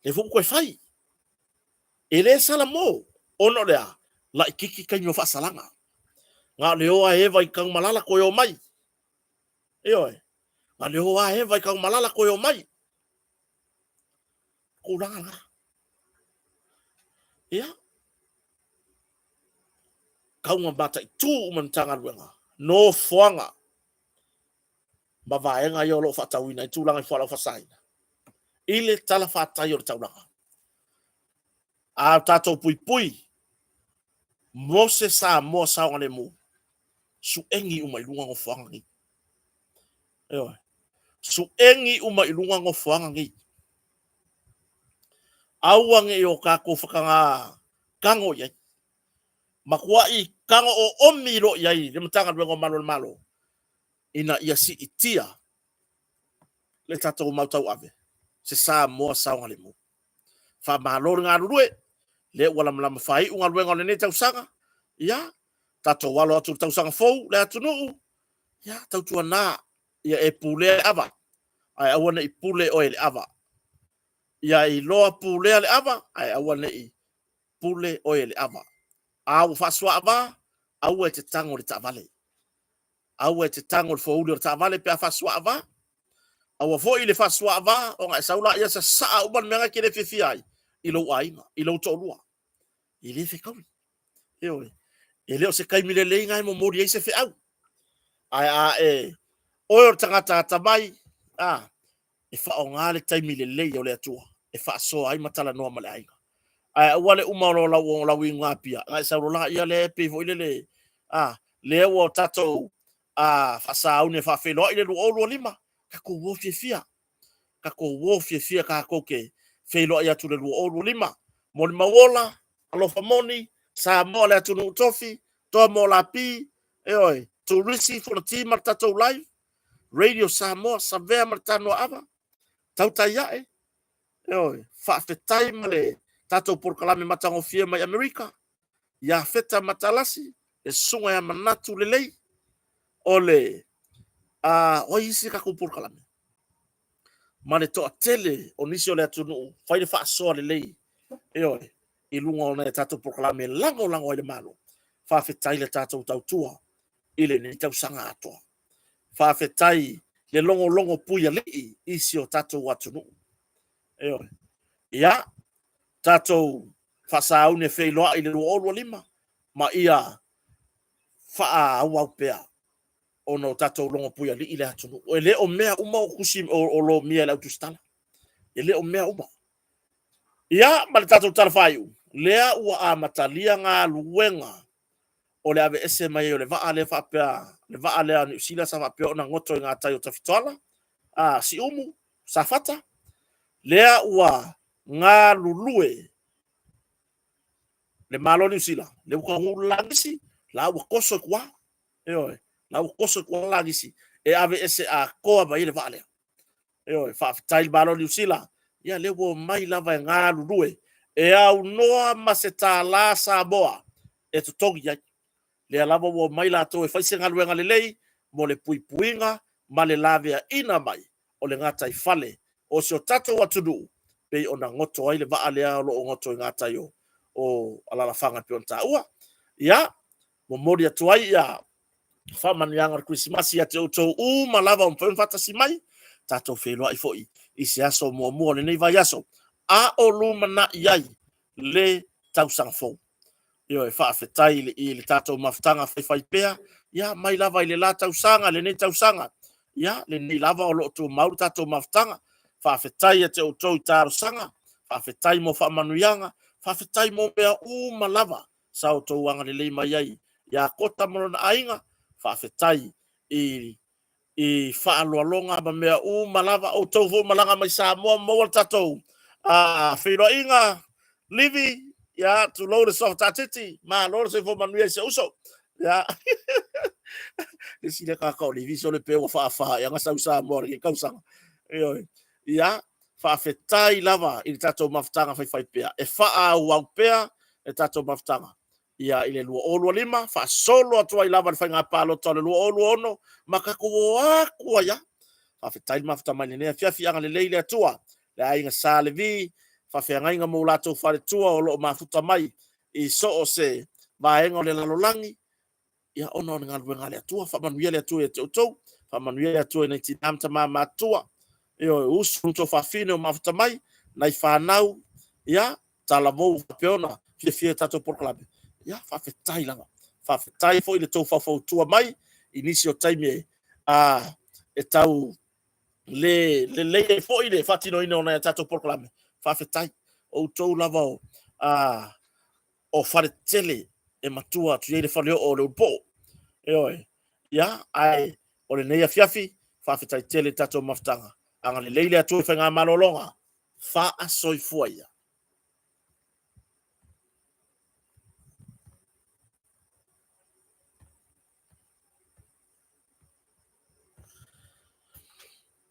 Lea foi ua toe fai. E le salamo, ona o le a? Laitiiti taimi o faasalaga. Na o le o lava e eva i Tanumalala toe o mai. Ioe. Na o le o lava eva i Tanumalala toe o mai. Tulaga lena. Ia, tau na mataitu uma e le Matagaluega nofoaga ma vaega ia o lo o faatauina ai tulaga i fualaau faasaina i le talafatai o le taulaga. A o tatou puipui mo se Samoa saogalemu, suegi uma i luga nofoaga nei. Ioe. Suegi uma i luga nofoaga nei. Aua ne i o tatou faataga tago i ai. Matuai tago oomi loa i ai le Matagaluega o Malu o le Malo ina ia siitia le tatou mau tauave se Samoa saogalemu. Faamalo le galulue, lea ua lamalama faaiu galuega o lenei tausaga, ia, tatou alo atu i le tausaga fou le atunuu, ia, tautuana, ia e pulea le ava, ae aua ne i pule oe i le ava. Ia e iloa pulea le ava, ae aua ne i pule oe i le ava. A ua faasuaava, aua e te tago i le taavale. Aua e te tago i le fouli o le taavale pe a faasuaava. Aua foi le faasuaava ona e sau lea sasaa uma le mea lena e te le fiafia ai i lou aiga, i lou toalua. E le fetaui. Ioe. E le o se taimi lelei lena e momoli ai se feau. Ae a e oe o le tagata atamai, a, e faaaoga le taimi lelei o le Atua e faasoa ai ma talanoa ma le aiga. Ae aua le uma o lau, lau inugapia, ona e sau loa lea lea e pei foi lele, a, lea ua tatou a, faasauni e faafeiloai le 2025, tatou o fiafia, tatou o fiafia tatou te feiloai atu i le 2025. Molimau ola, alofa moni, Samoa le atunuu tofi, Toa Molapi, ioe, Turisi, Fonoti ma le tatou live, Radio Samoa, Savea ma le Tanoaava, tautai ae, ioe, faafetai ma le tatou polokalame matagofie mai Amerika, ia Feta Matalasi, le susuga ia Manatu Lelei, o le, o ai isi tatou polokalame? Ma le toatele o nisi o le atunuu, fai le faasoa lelei, ioe, i luga o nai a tatou polokalame e lagolago ai le Malo. Faafetai le tatou tautua i lenei tausaga atoa. Faafetai le logologo puialii i si o tatou atunuu. Ioe. Ia, tatou faasauni e feiloai i le 2025 ma ia faaauau pea ona o tatou logo puialii le atunuu. E le o mea uma o tusi o lomia e le au tusitala. E le o mea uma. Ia, ma le tatou tala faaiu, lea ua amatalia galuega o le aveese mai ai o le vaa lea faapea, le vaa lea a Niu Sila sa faapea ona goto i gatai o Tafitoala, a Siumu, Safata, lea ua galulue le Malo o Niu Sila, lea ua taunuu le lagisi, la ua toso i tua, ioe, la ua toso i tua le lagisi e aveese atoa mai ai le vaa lea. Ioe, faafetai i le Malo o Niu Sila, ia lea ua omai lava e galulue, e aunoa ma se tālā Samoa e totogi ai. Lea lava ua omai latou e fai se galuega lelei mo le puipuiga ma le laveaiina mai o le gataifale o si o tatou atunuu pei ona goto ai le vaa lea o lo o goto i gatai o alalafaga e pei ona taua. Ia, momoli atu ai ia faamanuiaga o le Kerisimasi ia te outou uma lava o mafai ona faatasi mai, tatou feiloai foi i se aso muamua o lenei vaiaso, a o lumanai ai le tausaga fou. Ioe, faafetai i le, i le tatou mafutaga faifaipea, ia mai lava i le la tausaga, lenei tausaga, ia lenei lava o lo o tumau le tatou mafutaga. Faafetai ia te outou i talosaga, faafetai mo faamanuiaga, faafetai mo mea uma lava sa outou agalelei mai ai ia Kota ma lona aiga. Faafetai i i faaaloaloga ma mea uma lava. Outou foi malaga mai Samoa ma maua le tatou feiloaiga. Livi, ia, tulou le suafa taatiti, malo le soifua manuia i si ou uso. Ia, le isi lea tagata o Livi, sole pe ua faafa ea na sau i Samoa i lenei tausaga. Ioe. Ia, Faafetai lava i le tatou mafutaga faifaipea. E faaauau pea le tatou mafutaga. Ia, i le 2025, faasolo atu ai lava le faiga palota o le 2026 ma tatou o atu ai lava. Faafetai le mafuta mai i lenei afiafi, agalelei le Atua, le aiga Sa Levi, faafeagaiga ma o latou faletua o lo o mafuta mai i so o se vaega o le lalolagi, ia ona o le galuega a le Atua. Faamanuia le Atua ia te outou, faamanuia le Atua i nai tina ma tama matutua, ioe, uso ma tuafafine o mafuta mai, nai fanau, ia, talavou ua faapea ona fiafia i tatou polokalame. Ia, faafetai lava. Faafetai foi i le tou faufautua mai i nisi o taimi e tau le lelei ai foi le faatinoina o nai a tatou polokalame. Faafetai. O outou lava o, o faletele e matua atu i ai le faleoo o le Ulupo. Ioe. Ia, ae o lenei afiafi, faafetai tele i le tatou mafutaga. Agalelei le Atua i faigamalologa. Faasoifua ia.